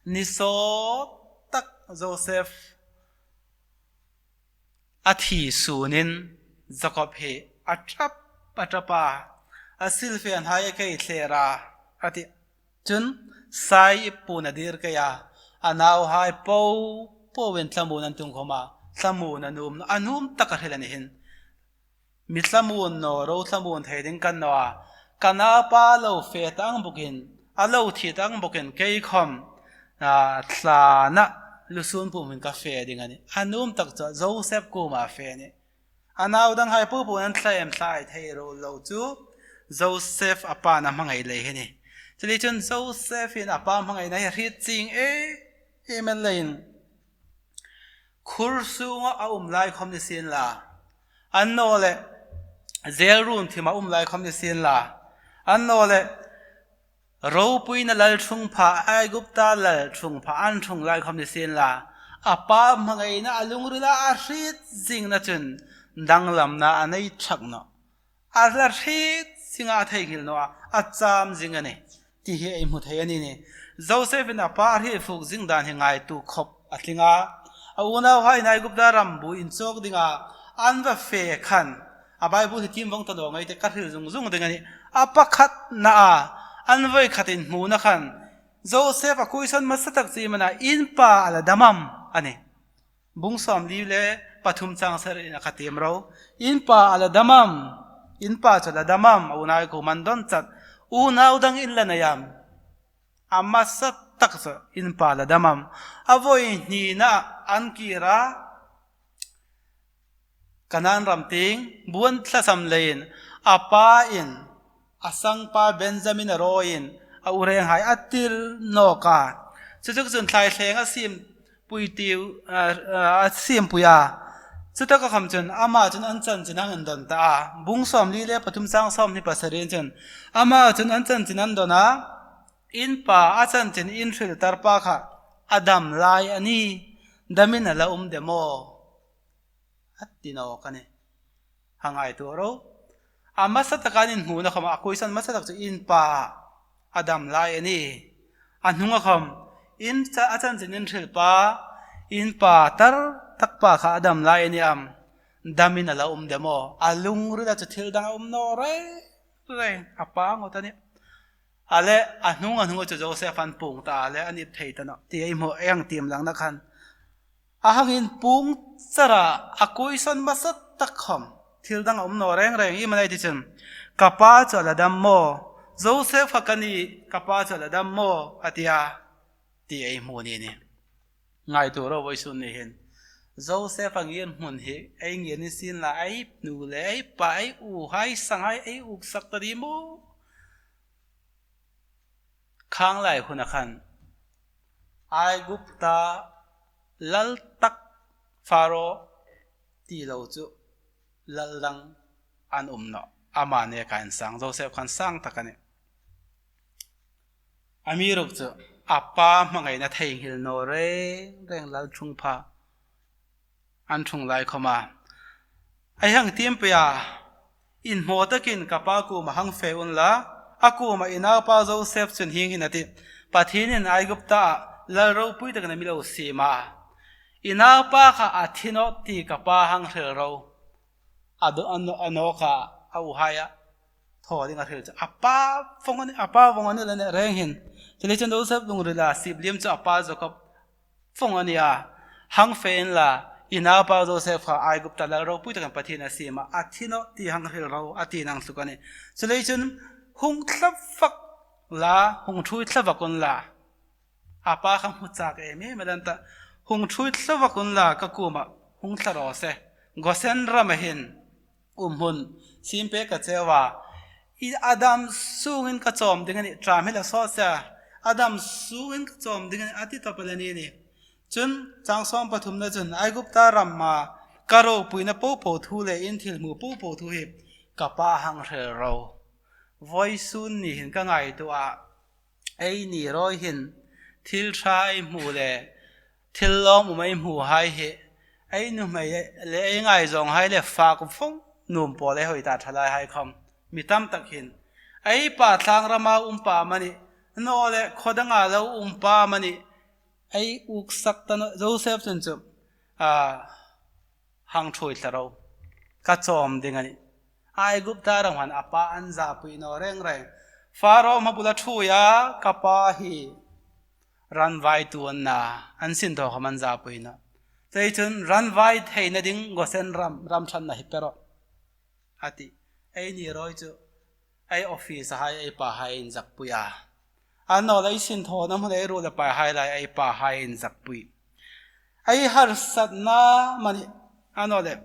Ni sawt tak Joseph a thi sunin Jakob hi a ṭap, a ṭap a, a silfenhai a kei thler a, a ti. Chun sai ip pun a dir kei a, a nauhai popoin thlamuon an tum khawm a, thlamuon a nuom, a nuom tak a hril a ni hin. Mi thlamuon naw, ro thlamuon thei ding kan naw a, ka naupa lo fe ta ang bawkin, a lo thi ta ang bawkin kei khawm, a, thlana lusun pumin ka fe ding a nih. A nuom tak chu Joseph kuoma fe a nih. A nau danghai popo an thla em, thla thei ro lo chu Joseph a pa'n a hmangai lei hi a nih. Chuleiin chun Joseph-in a pa hmangaina hi a hriet chieng em em el leiin, khur sunga a um lai khawm ni sien la, annawleh jail room thima um lai khawm ni sien la, annawleh ropuina lalṭhungpha, Aigupta lalṭhungpha an ṭhung lai khawm ni sien la, a pa hmangaina a lungrila a hriet zingna chun danglamna a nei ṭhak nawh. A la hriet zinga a theinghil naw a, a cham zing a nih ti hi ei hmu thei a ni nih. Joseph-in a pa a hriet fuk zing dan hi ngaituo khawp a tling a. A unauhai Aigupta ram bu inchawk dinga an va fe khan, a Bible hi tiem vawng ta naw ngei ti ka hril zung zung ding a nih. A pakhatna a, an voi khat inhmuna khan Joseph a question hmasa tak chu iem a na, in pa a la dam am a nih. Bung sawmli le pathum chang sariin a kha tiem ro. In pa a la dam am, in pa chu la dam am, a unau kuoma an dawn chat. Unau dang in la nei am. A hmasa tak chu in pa la dam am. A voi hnina an kir a, Kanan ram tieng, buon thlasam leiin, a pain, a sangpa Benjamin a rawiin, a urenghai a tir nawk a. Chu chu chun thlaithleng a siem pui tiu, a, a, a siem pui a. Chutaka khawm chun, ama chun an chanchin a hang indawn ta a. Bung sawmli le pathum chang sawmhni pasariin chun, ama chun an chanchin an dawn a. In pa a chanchin in hril tar pa kha, a dam lai a ni, damin a la um de maw? A ti nawk a nih. Hang ngaituo ro. A hmasa taka an inhmuna khawma, a question hmasa tak chu in pa a dam lai a ni. A hnunga khawm, in cha, a chanchin in hril pa, in pa tar tak pa kha a dam lai a ni am. Damin a la um de maw? A lungrila chu thil dang a um naw reng reng a pa ngawt a nih. A le, a hnung a hnung chu Joseph an puong ta a le, an ip thei ta nawh ti ei hmu, ei hang tiem langna khan. A hang inpuong char a, a question hmasa tak khawm, thil dang a um naw reng reng, iem a ni ti chun, "Ka pa chu a la dam maw? Joseph kha ka nih, ka pa chu a la dam maw?" a ti a, ti ei hmu ni ni. Ngaituo ro, vawisun ni hin Joseph a ngirhmun hi ei ngir ni sien la, ei nu le ei pa, ei u hai, sanghai ei uksak ta ding maw? Khang lai hun a khan Aigupta lal tak Pharaoh ti lo chu lal dang an um nawh. Ama neka insang Joseph khan sang tak a nih. Amiruokchu a pa hmangaina theinghil naw reng reng, lal ṭhung pha an ṭhung lai khawma. Ei hang tiem pei a, inhmaw takin ka pa kuoma hang fe unla, a kuoma, 'I naupa Joseph chun hieng hin a tih, Pathienin Aigupta-a lal ropui takin a mi lo siem a. I naupa kha a thi nawh ti ka pa hang hril ro.' A do, a no-, a nawka a u hai a thaw ding a hril chu a pa vawng a ni, a pa vawng a ni le ne reng hin. Chuleiin Joseph lungrila sip liem chu a pa Jakob vawng a ni a. "Hang fe unla, i naupa Joseph kha Aigupta lal ropui takin Pathienin a siem a, a thi nawh ti hang hril ro," a ti nang hluk a nih. Chuleiin hung thla vak la, hung ṭhuoi thla vak unla. A pa kha hmu chak em em a dan ta. "Hung ṭhuoi thla vak unla, ka kuoma hung thla raw se. Gosen rama hin um hmun siem pek ka cheu a. I, a dam sungin ka chawm ding a nih, ṭam hi la sawt se a. A dam sungin ka chawm ding a nih," a ti tawp el a ni ni. Chun chang sawm pathumna chun, "Aigupta rama ka ropuina popo thu le in thil hmu popo thu hi ka pa hang hril ro." Vawisun ni hin ka ngaituo a, eini rawi hin thil ṭha ei hmu le thil lawmum ei hmu hai hi ei nuhmei le ei ngaizawng hai le fak vawng nuom pawl ei hoi ta, ṭhalai hai khawm. Mi tam tak hin ei pa tlang rama um pa amani, naw le khaw danga lo um pa amani, ei uksak ta nawh. Joseph chun chu, a, "Hang ṭhuoi thla ro, ka chawm ding a nih." Aigupta ram han a pa an zapui naw reng reng. Pharaoh hmabula ṭhuoi a, ka pa hi ran vai tu an na, an sin thaw khawm an zapui nawh. Chuleiin ran vai theina ding Gosen ram, ram ṭhatna hi pe rawh, a ti. Eini rawi chu ei office-a hai ei pa hai inzakpui a. Annawleh ei sin thawna hmun ei ruol le pai hai lai ei pa hai inzakpui. Ei harsatna amani, annawleh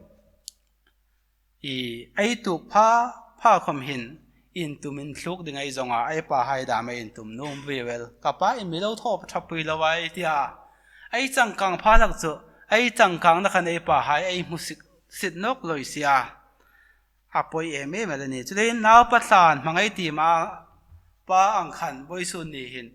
i, ei tuok pha pha khawm hin intum inthluk ding ei zawng a, ei pa hai dam ei intum nuom vieu el. Ka pa in mi lo thaw ṭhapui lo a ei ti a. Ei changkang pha hlak chu, ei changkangna khan ei pa hai ei hmu sik, sit nawk lawi si a. A poi em em el a ni. Chuleiin naupa tlan hmangai ti ma pa ang khan vawisun ni hin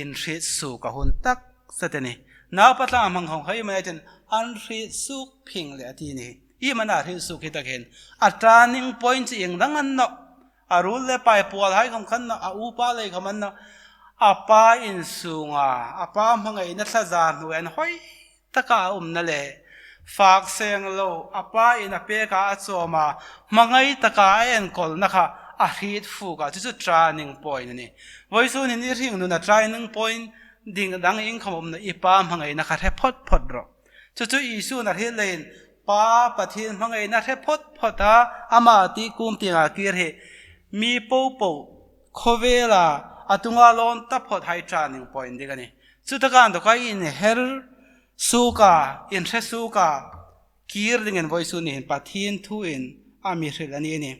inhriet suok a hun tak zet a nih. Naupa tlan hmang hawng hai mani chun an hriet suok phing leh a ti ni. Iem a na hriet suok hi tak hin a turning point chu ieng dang a ni nawh. A ruol le pai pawl hai khawm khan a, a upa lei khawm a ni nawh. A pa insunga, a pa hmangaina thla zan hnuoia inhawi taka a umna le, fak seng lo, a pa in a pek a, a chawm a, hmangai taka a enkawlna kha a hriet fuk a, chu chu turning point a nih. Vawisun hin i hringnuna turning point ding dang ieng khawm um naw, i pa hmangaina kha hre phawt phawt rawh. Chu chu Isu'n a hriet leiin, Pa Pathien hmangaina hre phawt phawt a, ama ti kum tienga kir hi mi popo khawvela a tunga lawn taphawt hai turning point ding a nih. Chutaka inthawka inher suok a, inhre suok a, kir dingin vawisun ni hin Pathien thuin a mi hril a ni a nih.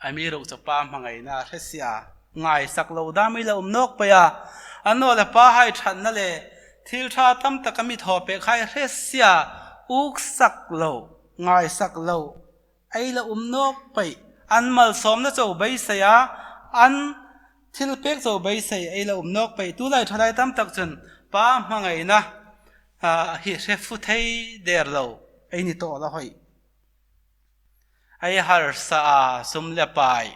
Amiruokchu pa hmangaina hre si a, ngaisak lo dam ei la um nawk pei a. Annawleh pa hai ṭhatna le thil ṭha tam tak a mi thaw pek hai hre si a, uksak lo, ngaisak lo ei la um nawk pei. An malsawmna chau beisei a, an thil pek chau beisei ei la um nawk pei. Tulai ṭhalai tam tak chun pa hmangaina, a, hi hre fu thei der lo ei ni tawh la hoi. Ei harsa a, sum le pai,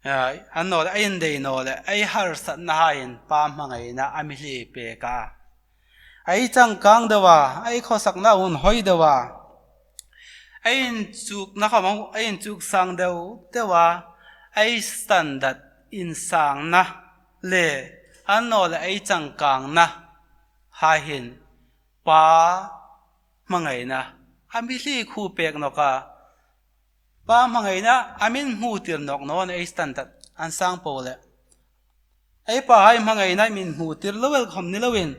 a, annawleh ei indei naw le, ei harsatna haiin pa hmangaina a mi hlier pek a. Ei changkang deu a, ei khawsakna hun hawi deu a, ei inchukna khawm, ei inchuk sang deu deu a, ei standard insangna le, annawleh ei changkangna hai hin Pa hmangaina a mi hliek pek nawk a. Pa hmangaina a min hmu tir nawk naw nih, ei standard an sang po le. Ei pahai hmangaina min hmu tir lo el khawm ni loin,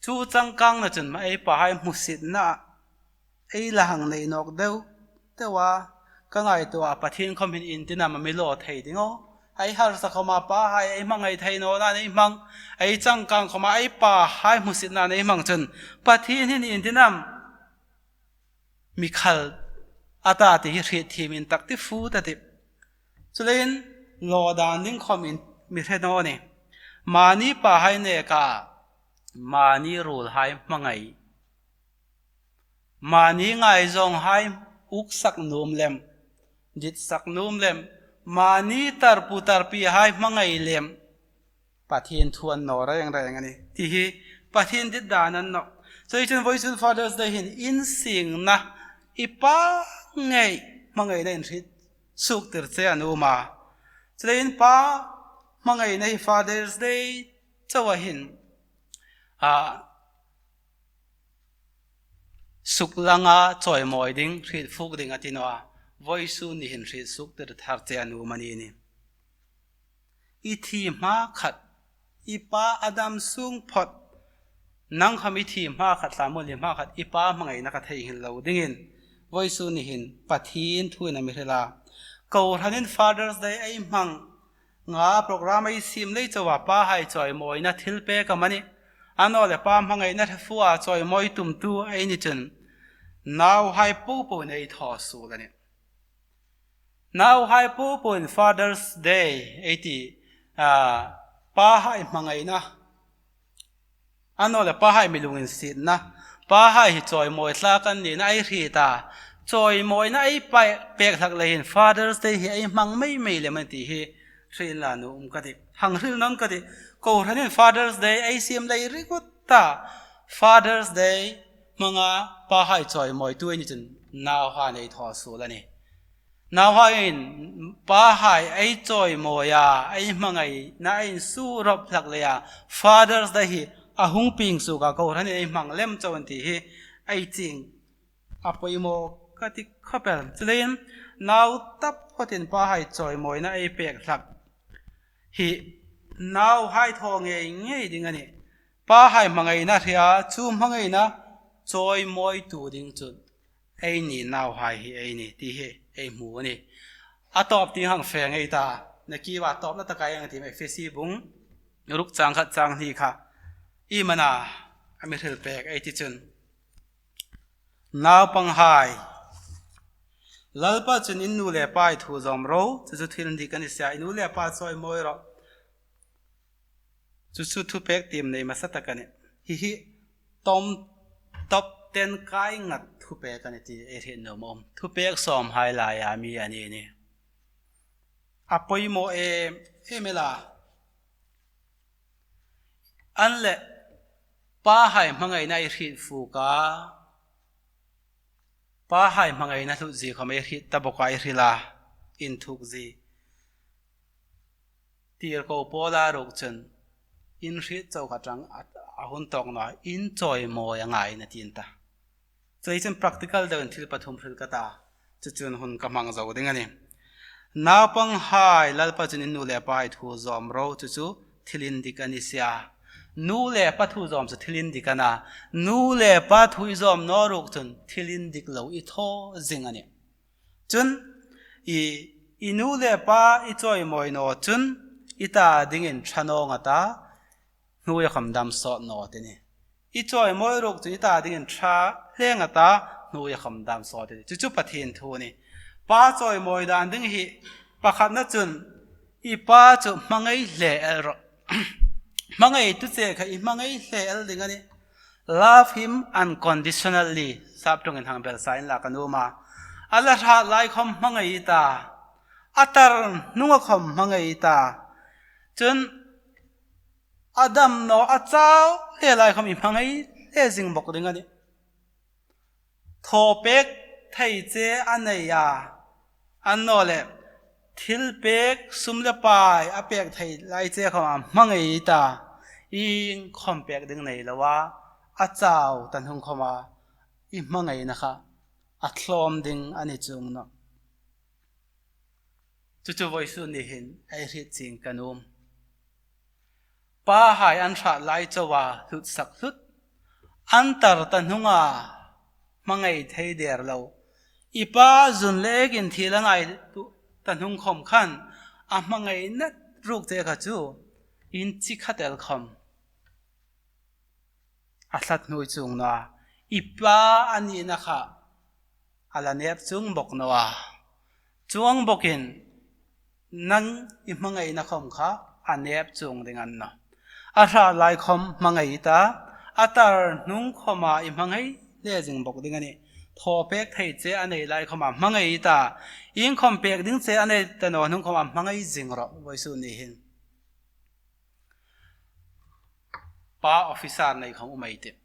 chu changkangna chun ma ei pahai hmusitna ei la hang nei nawk deu deu a. Ka ngaituo a, Pathien khawm hin iengtin am a mi lo thei ding aw. Ei harsa khawma pahai ei hmangai thei nawna ei hmang, ei changkang khawma ei pahai hmusitna ei hmang chun Pathien hin iengtin am mi khal a ta ti hi hriet thiem intak ti fut a tih. Chuleiin lo dan ding khawmin mi hre naw nih. Mani pahai neka mani ruolhai hmangai, mani ngaizawnghai uksak nuom lem, ditsak nuom lem, mani tarpu tarpihai hmangai lem, Pathien thu a ni naw reng reng a nih ti hi Pathien dit dan a ni nawh. Chuleiin vawisun Father's Day hin insingna, i pa ngei hmangaina inhriet suok tir che a nuom a. Chuleiin pa hmangaina hi Father's Day chauh a hin, a, suklanga chawimawi ding, hriet suok ding a ti naw a. Vawisun ni hin hriet suok tir thar che a nuom a ni nih. I thi hma khat, i pa a dam sung phot, nang khawm i thi hma khat, hla muli hma khat i pa hmangaina ka theinghil lo dingin, vawisun ni hin Pathien thuin a mi hril a. Kohranin Father's Day ei hmang a, program ei siem lei chauha pahai chawimawina thil pek amanih, annawleh pa hmangaina hre fua chawimawi tumtu ei ni chun, nauhai popoin ei thaw suol a nih. Nauhai popoin Father's Day ei ti, a, pahai hmangaina, annawleh pahai mi lunginsietna, pahai hi chawimawi tlak an nina ei hriet a, chawimawina ei pe-, pek hlak leiin Father's Day hi ei hmang mei mei lem a nih ti hi hril la nuom ka tih. Hang hril nawn ka tih. Kohranin Father's Day ei siem lei ringawt a, Father's Day hmanga pahai chawimawitu ei ni chun nauhai ei thaw suol a nih. Nauhaiin pahai ei chawimawi a, ei hmangaina ei insuo rawp hlak leia Father's Day hi a hung pieng suok a, kohranin ei hmang lem chauh an ti hi ei chieng a poimaw ka ti khawp el. Chuleiin nau taphotin pahai chawimawina ei pek hlak hi nauhai thaw ngei ngei ding a nih. Pahai hmangaina hria, chu hmangaina chawimawitu ding chu eini nauhai hi ei nih ti hi ei hmu a nih. A tawp tieng hang fe ngei ta, nakie a tawpna taka ei hang tiem, Efesi bung ruk chang khat chang hni kha iem a na a mi hril pek ei ti chun, naupanghai, Lalpa chun in nu le pa thu zawm ro, chu chu thil indik a ni sia, i nu le pa chawimawi ro. Chu chu thupek tiem nei hmasa tak a nih. Hi hi top, top ten kai ngat thupek a nih ti ei hriet nuom a um. Thupek sawmhai laia mi a ni nih. A poimaw em em el a. Annawleh pahai hmangaina ei hriet suok a, pahai hmangaina hlut zie khawm ei hriet ta bawk a, ei hril a, inthuk zie. Tirko Paula ruok chun, in hriet chauh kha ṭang a, a hun tawk naw, in chawimawi a ngai a nih a ti a ta. Chuleiin practical deuin thil pathum hril ka ta, chu chun hun ka hmang zo ding a nih. Naupanghai, Lalpa chun in nu le pa thu zawm ro, chu chu thil indik a ni sia. Nu le pa thu zawm chu thil indik a na. Nu le pa thu i zawm naw ruok chun thil indik lo i thaw zing a nih. Chun i, i nu le pa i chawimawi naw chun i ta dingin ṭha naw nga ta, hnuoia khawm dam sawt naw ti nih. I chawimawi ruok chun i ta dingin ṭha hle nga ta, hnuoia khawm dam sawt ti nih. Chu chu Pathien thu a nih. Pa chawimawi dan ding hi pakhatna chun i pa chu hmangai hle el ro. Hmangaitu che kha i hmangai hle el ding a nih. Love him unconditionally, sap ṭawngin hang belsa inla ka nuom a. A la hrat lai khawm hmangai i ta. A tar hnunga khawm hmangai i ta. Chun a dam naw, a chau hle lai khawm i hmangai hle zing bawk ding a nih. Thaw pek thei che a nei a, annawleh thil pek sum le pai a pek thei lai che khawm a hmangai ta, iengkhawm pek ding nei lo a, a chau ta hnung khawma i hmangaina kha a thlawm ding a ni chuong nawh. Chu chu vawisun ni hin ei hriet chieng ka nuom. Pahai an hrat lai chauha hlutsak hlut, an tar ta hnunga hmangai thei der lo, i pa zun le ekin thil a ngai ta hnung khawm khan a hmangai nat ruok che kha chu inchi khat el khawm a hlat hnuoi chuong naw a, i pa a nina kha a la nep chuong bawk naw a. Chuong bawkin nang i hmangaina khawm kha a nep chuong ding a ni nawh. A hrat lai khawm hmangai ta, a tar hnung khawma i hmangai hle zing bawk ding a nih. Thaw pek thei che a nei lai khawma hmangai ta, iengkhawm pek ding che a nei ta naw hnung khawma hmangai zing rawh vawisun ni hin. Pa officer nei khawm um ei tih.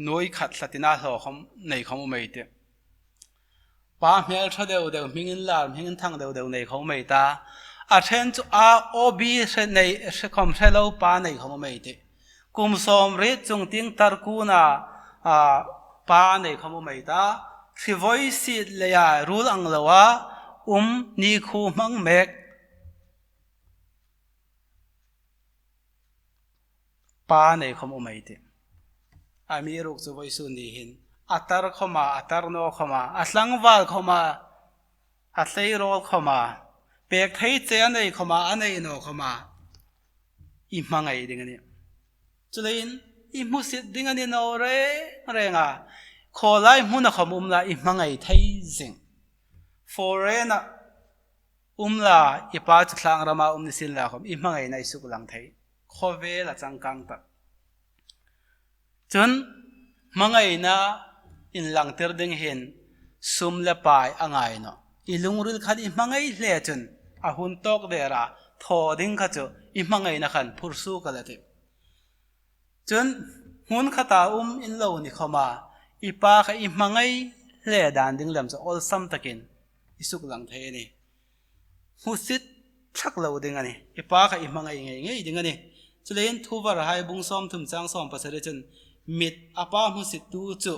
Nuoi khat hlatina hlaw khawm nei khawm um ei tih. Pa hmel ṭha deu deu, hming inlar, hming inthang deu deu nei khawm um ei ta. A ṭhen chu a O B hre nei, hre khawm hre lo pa nei khawm um ei tih. Kum sawmriet chung tieng tar kuna, a, pa nei khawm um ei ta. Hri voi sit leia ruol ang loa um, nikhuo hmang mek pa nei khawm um ei tih. Amiruokchu vawisun ni hin a tar khawma, a tar naw khawma, a tlangval khawma, a tleirawl khawma, pek thei che a nei khawma, a nei naw khawma i hmangai ding a nih. Chuleiin i hmusit ding a ni naw reng reng a, khawlai hmuna khawm um la i hmangai thei zing. Foreign-a um la, i pa chu thlang rama um ni sien la khawm i hmangaina i suklang thei. Khawvela changkang tak. Chun hmangaina inlangtir ding hin sum le pai a ngai nawh. I lungril khan i hmangai hle chun a hun tawk dera thaw ding kha chu i hmangaina khan phur suok a la tih. Chun hmun khata um in lo ni khawma i pa kha i hmangai hle dan ding lem chu awlsam takin i suklang thei a nih. Hmusit thak lo ding a nih. I pa kha i hmangai ngei ngei ding a nih. Chuleiin Thuvarhai bung sawmthum chang sawmpasari chun mit a pa hmusittu chu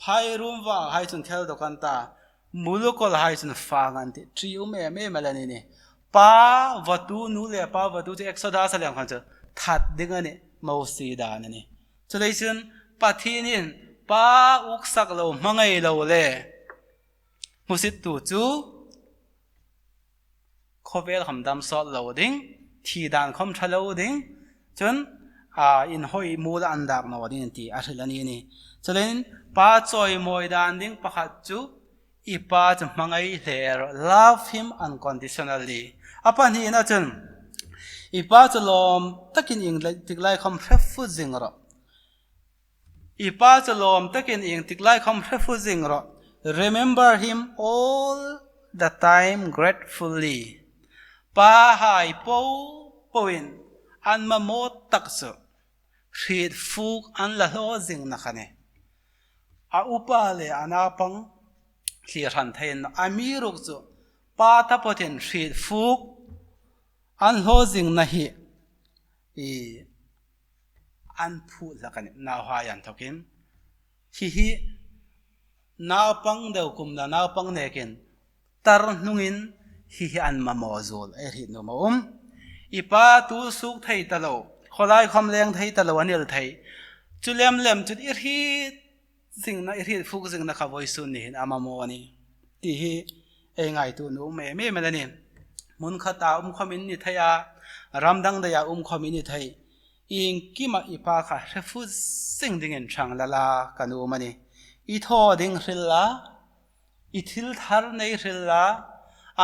phairum vahai chun khel dawk an ta, mulukawlhai chun fang an tih. Ṭi um em em a la ni nih. Pa vatu, nu le pa vatu chu Exodus-a lem khan chu that ding a nih, Mosie dan a nih. Chuleiin Pathienin pa uksak lo, hmangai lo le hmusittu chu khawvel khawm dam sawt lo ding, thi dan khawm ṭha lo ding, chun, a, inhawi muola an dak naw ding ti a hril a ni nih. Chuleiin pa chawimawi dan ding pakhat chu i pa chu hmangai hle rawh, love him unconditionally. A pahnina chun i pa chu lawm takin ieng lai, tik lai khawm hre fut zing rawh. I pa chu lawm takin ieng tik lai khawm hre fut zing rawh. Remember him all the time gratefully. Pahai po poin an mamaw tak chu hriet fuk an la hlaw zingna kha a nih. A upa le a naupang thlir hran thei an nawh. Amiruokchu pa taphawtin hriet fuk an hlaw zingna hi i an phut hlak a nih, nauhai inthawkin. Hi hi naupang deu kumna naupang nekin tar hnungin hi hi an mamaw zuol ei hriet nuom a um. I pa tu suok thei ta lo, khawlai khawm leng thei ta lo a nil thei. Chu lem lem chun i hriet zingna, i hriet fuk zingna kha vawisun ni hin a mamaw a nih ti hi ei ngaituo nuom em em a la nih. Hmun khata um khawm i ni thei a, ram dang deia um khawm i ni thei. Iengkima i pa kha hre fut zing dingin ṭhang la la ka nuom a nih. I thaw ding hril la, i thil thar nei hril la,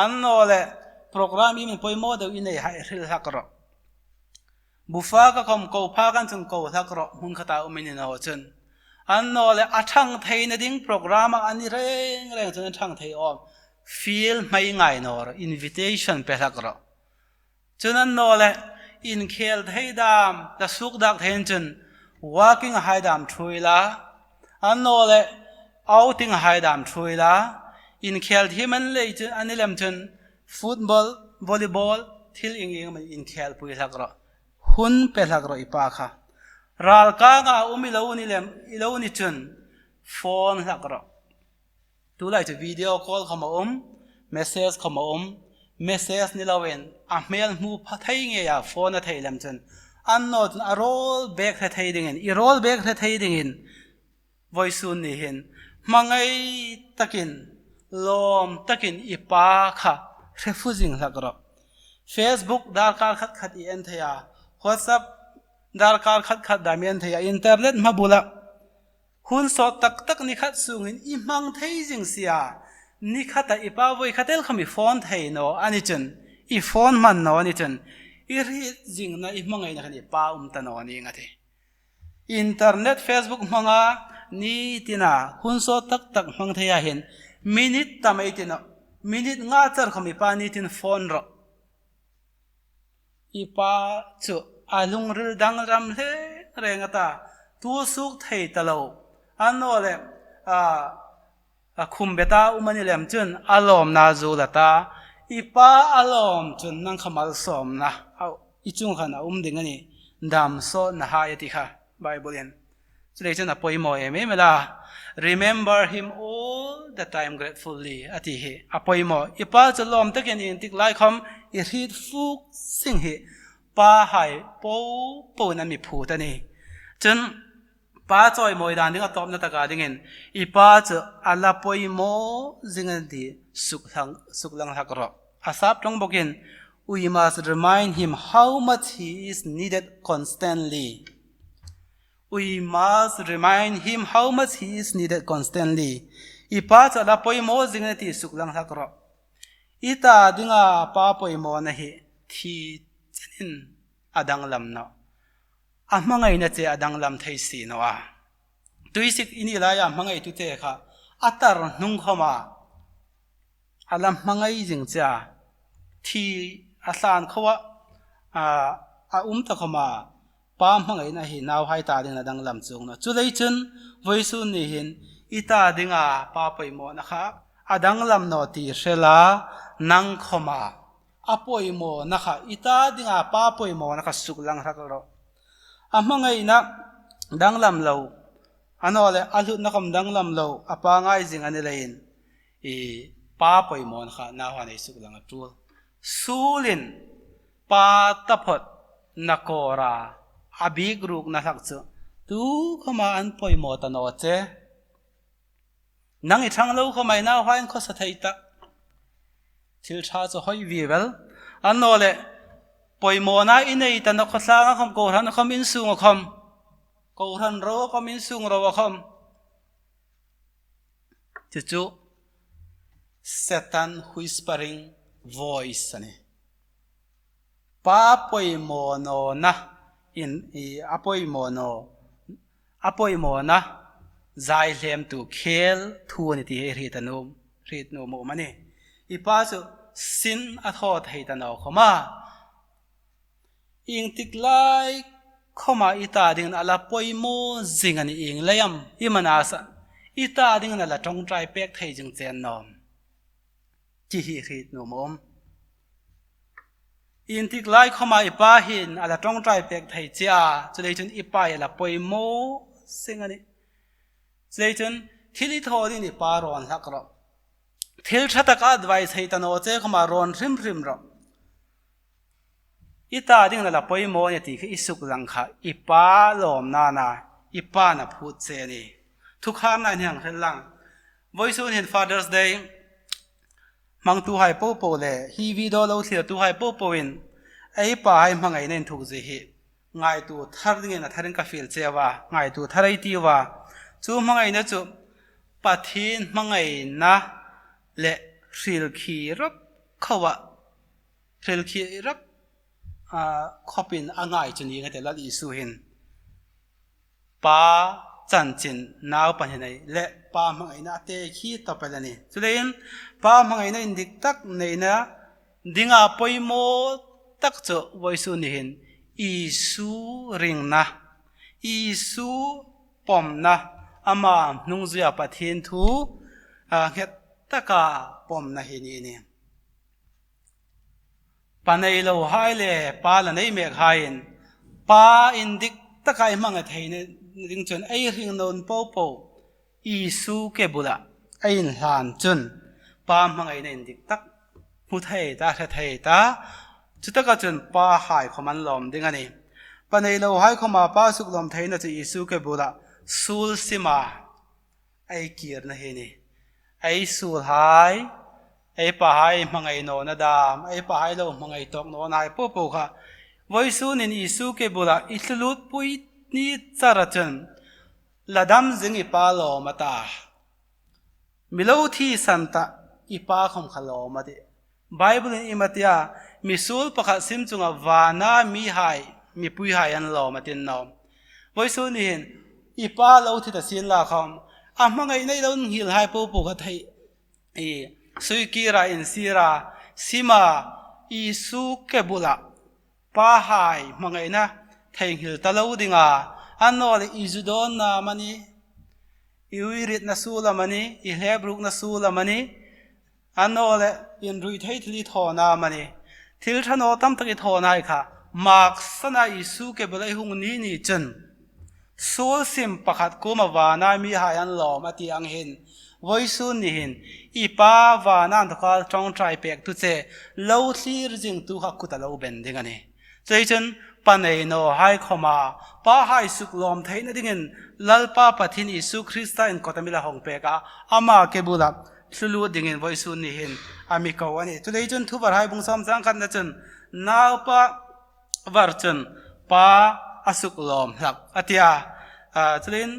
annawleh program i mi poimaw deu i nei hai hril hlak rawh. Bu fak a khawm ko phak an chun ko hlak rawh, hmun khata um i ni naw chun. Annawleh a ṭhang theina ding program-a a ni reng reng chun a ṭhang thei awm, fiel hmai ngai naw rawh, invitation pe hlak rawh. Chun annawleh inkhel thei dam, la suk dak thei chun walking-a hai dam ṭhuoi la. Annawleh Outing hai dam ṭhuoi la, inkhel thiem an lei chu, a ni lem chun, football, volleyball, thil ieng ieng amanih inkhel pui hlak rawh. Hun pe hlak rawh i pa kha. Ralkanga um i lo ni lem, i lo ni chun, phone hlak rawh. Tulai chu video call khawm a um, message khawm a um, message ni loin, a hmel hmu pha thei ngeia phone a thei lem chun, annaw chun a rawl bek hre thei dingin, i rawl bek hre thei dingin, vawisun ni hin, hmangai takin, lawm takin i pa kha hre fu zing hlak rawh. Facebook darkar khat khat i en thei a, WhatsApp darkar khat khat dam i en thei a, internet hma bula hun sawt tak tak ni khat sungin i hmang thei zing si a, ni khata i pa voi khat el khawm i phone thei naw a ni chun, i phone hman naw a ni chun, i hriet zingna i hmangaina khan i pa um ta naw ning a tih. Internet, Facebook hmanga ni tina hun sawt tak tak hmang thei a hin, minute tam ei ti naw, minute nga char khawm i pa ni tin phone rawh. I pa chu a lungril dang ram hle reng a ta, tu suok thei ta lo. Annaw leh, a, a khum beta um a ni lem chun a lawmna zuol a ta. I pa a lawm chun nang kha malsawmna a, i chung khan a um ding a nih. Dam sawtna hai a ti kha, Bible-in. Chuleiin chun a poimaw em em el a. "Remember him all the time gratefully," a ti hi. A poimaw. I pa chu lawm takin ieng tik lai khawm i hriet fuk zing hi. Pa hai po po na mi phut a nih. Chun pa chawimawi dan ding a tawpna taka dingin i pa chu a la poimaw zing a nih ti suklang, suklang hlak rawh. A sap ṭawng bawkin, "We must remind him how much he is needed constantly." We must remind him how much he is needed constantly. I pa chu a la poimaw zing a nih ti suklang hlak rawh. I ta dinga pa poimawna hi thi chenin a danglam nawh. A hmangaina che a danglam thei si naw a. Tuisik i ni laia hmangaitute kha a tar hnung khawma a la hmangai zing che a, thi a hlan khoa, a, a um ta khawma pa hmangaina hi nauhai ta dingin a danglam chuong nawh. Chuleiin chun vawisun ni hin i ta dinga pa poimawna kha a danglam naw ti hre la, nang khawma a poimawna kha, i ta dinga pa poimawna kha suklang hlak rawh. A hmangaina danglam lo, annaw leh a hlutna khawm danglam lo, a pa ngai zing a ni leiin, i pa poimawna kha nauhaiin ei suklang a ṭul. Suolin pa taphawt na kawra a bik rukna hlak chu tu khawma an poimaw ta naw che. Nang i ṭhang lo khawma i nauhaiin khawsa thei ta. Thil ṭha chu hoi vieu el. Annaw leh poimawna i nei ta naw khawtlanga khawm, kohrana khawm, insunga khawm. Kohran roa khawm, insung roa khawm. Chu chu Satan whispering voice a nih. Pa poimaw nawna in, i, a poimaw naw, a poimawna zai hlemtu khel thu a nih ti hi hriet a nuom, hriet nuom a um a nih. I pa chu sin a thaw thei ta naw khawma, ieng tik lai khawma i ta dingin a la poimaw zing a nih, ieng lai am i manasa i ta dingin a la ṭawngṭai pek thei zing che a nuom. Ti hi hriet nuom a um. Ieng tik lai khawma i pa hin a la ṭawngṭai pek thei che a, chuleiin chun i pa hi a la poimaw zing a nih. Chuleiin chun thil i thaw dingin i pa rawn hlak rawh. Thil ṭha taka advice hei ta naw che khawma rawn hrim hrim rawh. I ta dingin a la poimaw a nih ti kha i suklang kha i pa lawmna a na, i pa'n a phut che a nih. Thukharna inhang hril lang. Vawisun hin Father's Day hmangtuhai popo le hi video lo thlirtuhai popoin ei pahai hmangaina inthuk zie hi ngaituo thar dingin a tharin ka fiel cheu a, ngaituo thar ei tiu a. Chu hmangaina chu Pathien hmangaina le hrilkhie rap khoa, hrilkhie rap, a, khawpin a ngai chu ni ngei a tih Lal Isu hin. Pa chanchin naupan hi nei le pa hmangaina a tekhi tawp el a nih. Chuleiin pa hmangaina indik tak neina dinga poimaw tak chu vawisun ni hin Isu ringna, Isu pawmna, ama hnungzuia Pathien thu, a, nghet taka pawmna hi ni ni. Pa nei lohai le pa la nei mekhaiin, pa indik taka ei hmangai theina ding chun ei hringnaw po po Isu ke bula ei inhlan chun, pa hmangaina indik tak hmu thei ta, hre thei ta. Chutaka chun pahai khawm an lawm ding a nih. Pa nei lohai khawma pa suklawm theina chu Isu ke bula suol sima ei kirna hi ni. Ei suolhai, ei pahai hmangai nawna dam, ei pahai lo hmangai tawk nawna hai po po kha vawisun hin Isu ke bula i thlu lut pui ni chara chun, la dam zing i pa lawm a ta. Mi lo thi san ta, i pa khawm kha lawm a tih. Bible-in iem a ti a, mi suol pakhat sim chunga vana mihai, mipuihai an lawm a ti nawm. Vawisun ni hin, i pa lo thi ta sien la khawm, a hmangaina i lo nghilhai po po kha thei, i sui kira, insira, sima, Isu ke bula pahai hmangaina theinghil ta lo ding a, annawleh i zu dawnna amanih, i uiritna suol amanih, i hlebrukna suol amanih, annawleh inrui thei thil i thawna amanih, thil ṭha naw tam tak i thawnahai kha, maksana Isu ke bula i hung ni ni chun, suol sim pakhat kuoma vana mihai an lawm a ti ang hin, vawisun ni hin, i pa vana inthoka ṭawngṭai pektu che, lo thlir zingtu kha kuta lo ben ding a nih. Chuleiin chun pa nei nawhai khawma, pahai suklawm theina dingin, Lalpa Pathien Isu Krista in kawta mi la hawng pek a, ama ke bula thlu lut dingin vawisun ni hin a mi ko a nih. Chuleiin chun Thuvarhai bung sawm chang khatna chun, naupa var chun pa a suklawm hlak a ti a. A, chuleiin,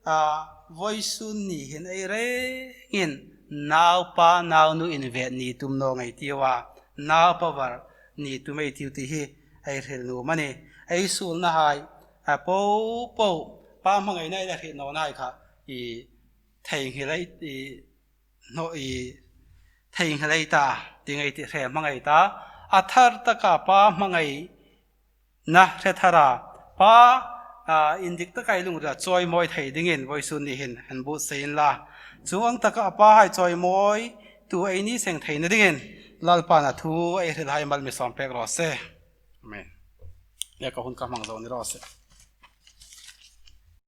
a, vawisun ni hin ei rengin naupa naunu invet ni tum naw ngei ei tiu a, naupa var ni tum ei tiu ti hi ei hril nuom a nih. Ei suolnahai, a, po po, pa hmangaina ei la hriet nawnahai kha, i theinghil ei, i hnaw i theinghil ei ta, ti ngei ti hre hmangai ta. A thar taka pa hmangaina hre thara, pa, a, indik taka i lungrila chawimawi thei dingin vawisun ni hin hang buotsai inla. Chuong ang taka pahai chawimawitu ei ni seng theina dingin Lalpan a thu ei hrilhai mal mi sawm pek raw se. Amen. Lekha hun ka hmang zo ni raw se.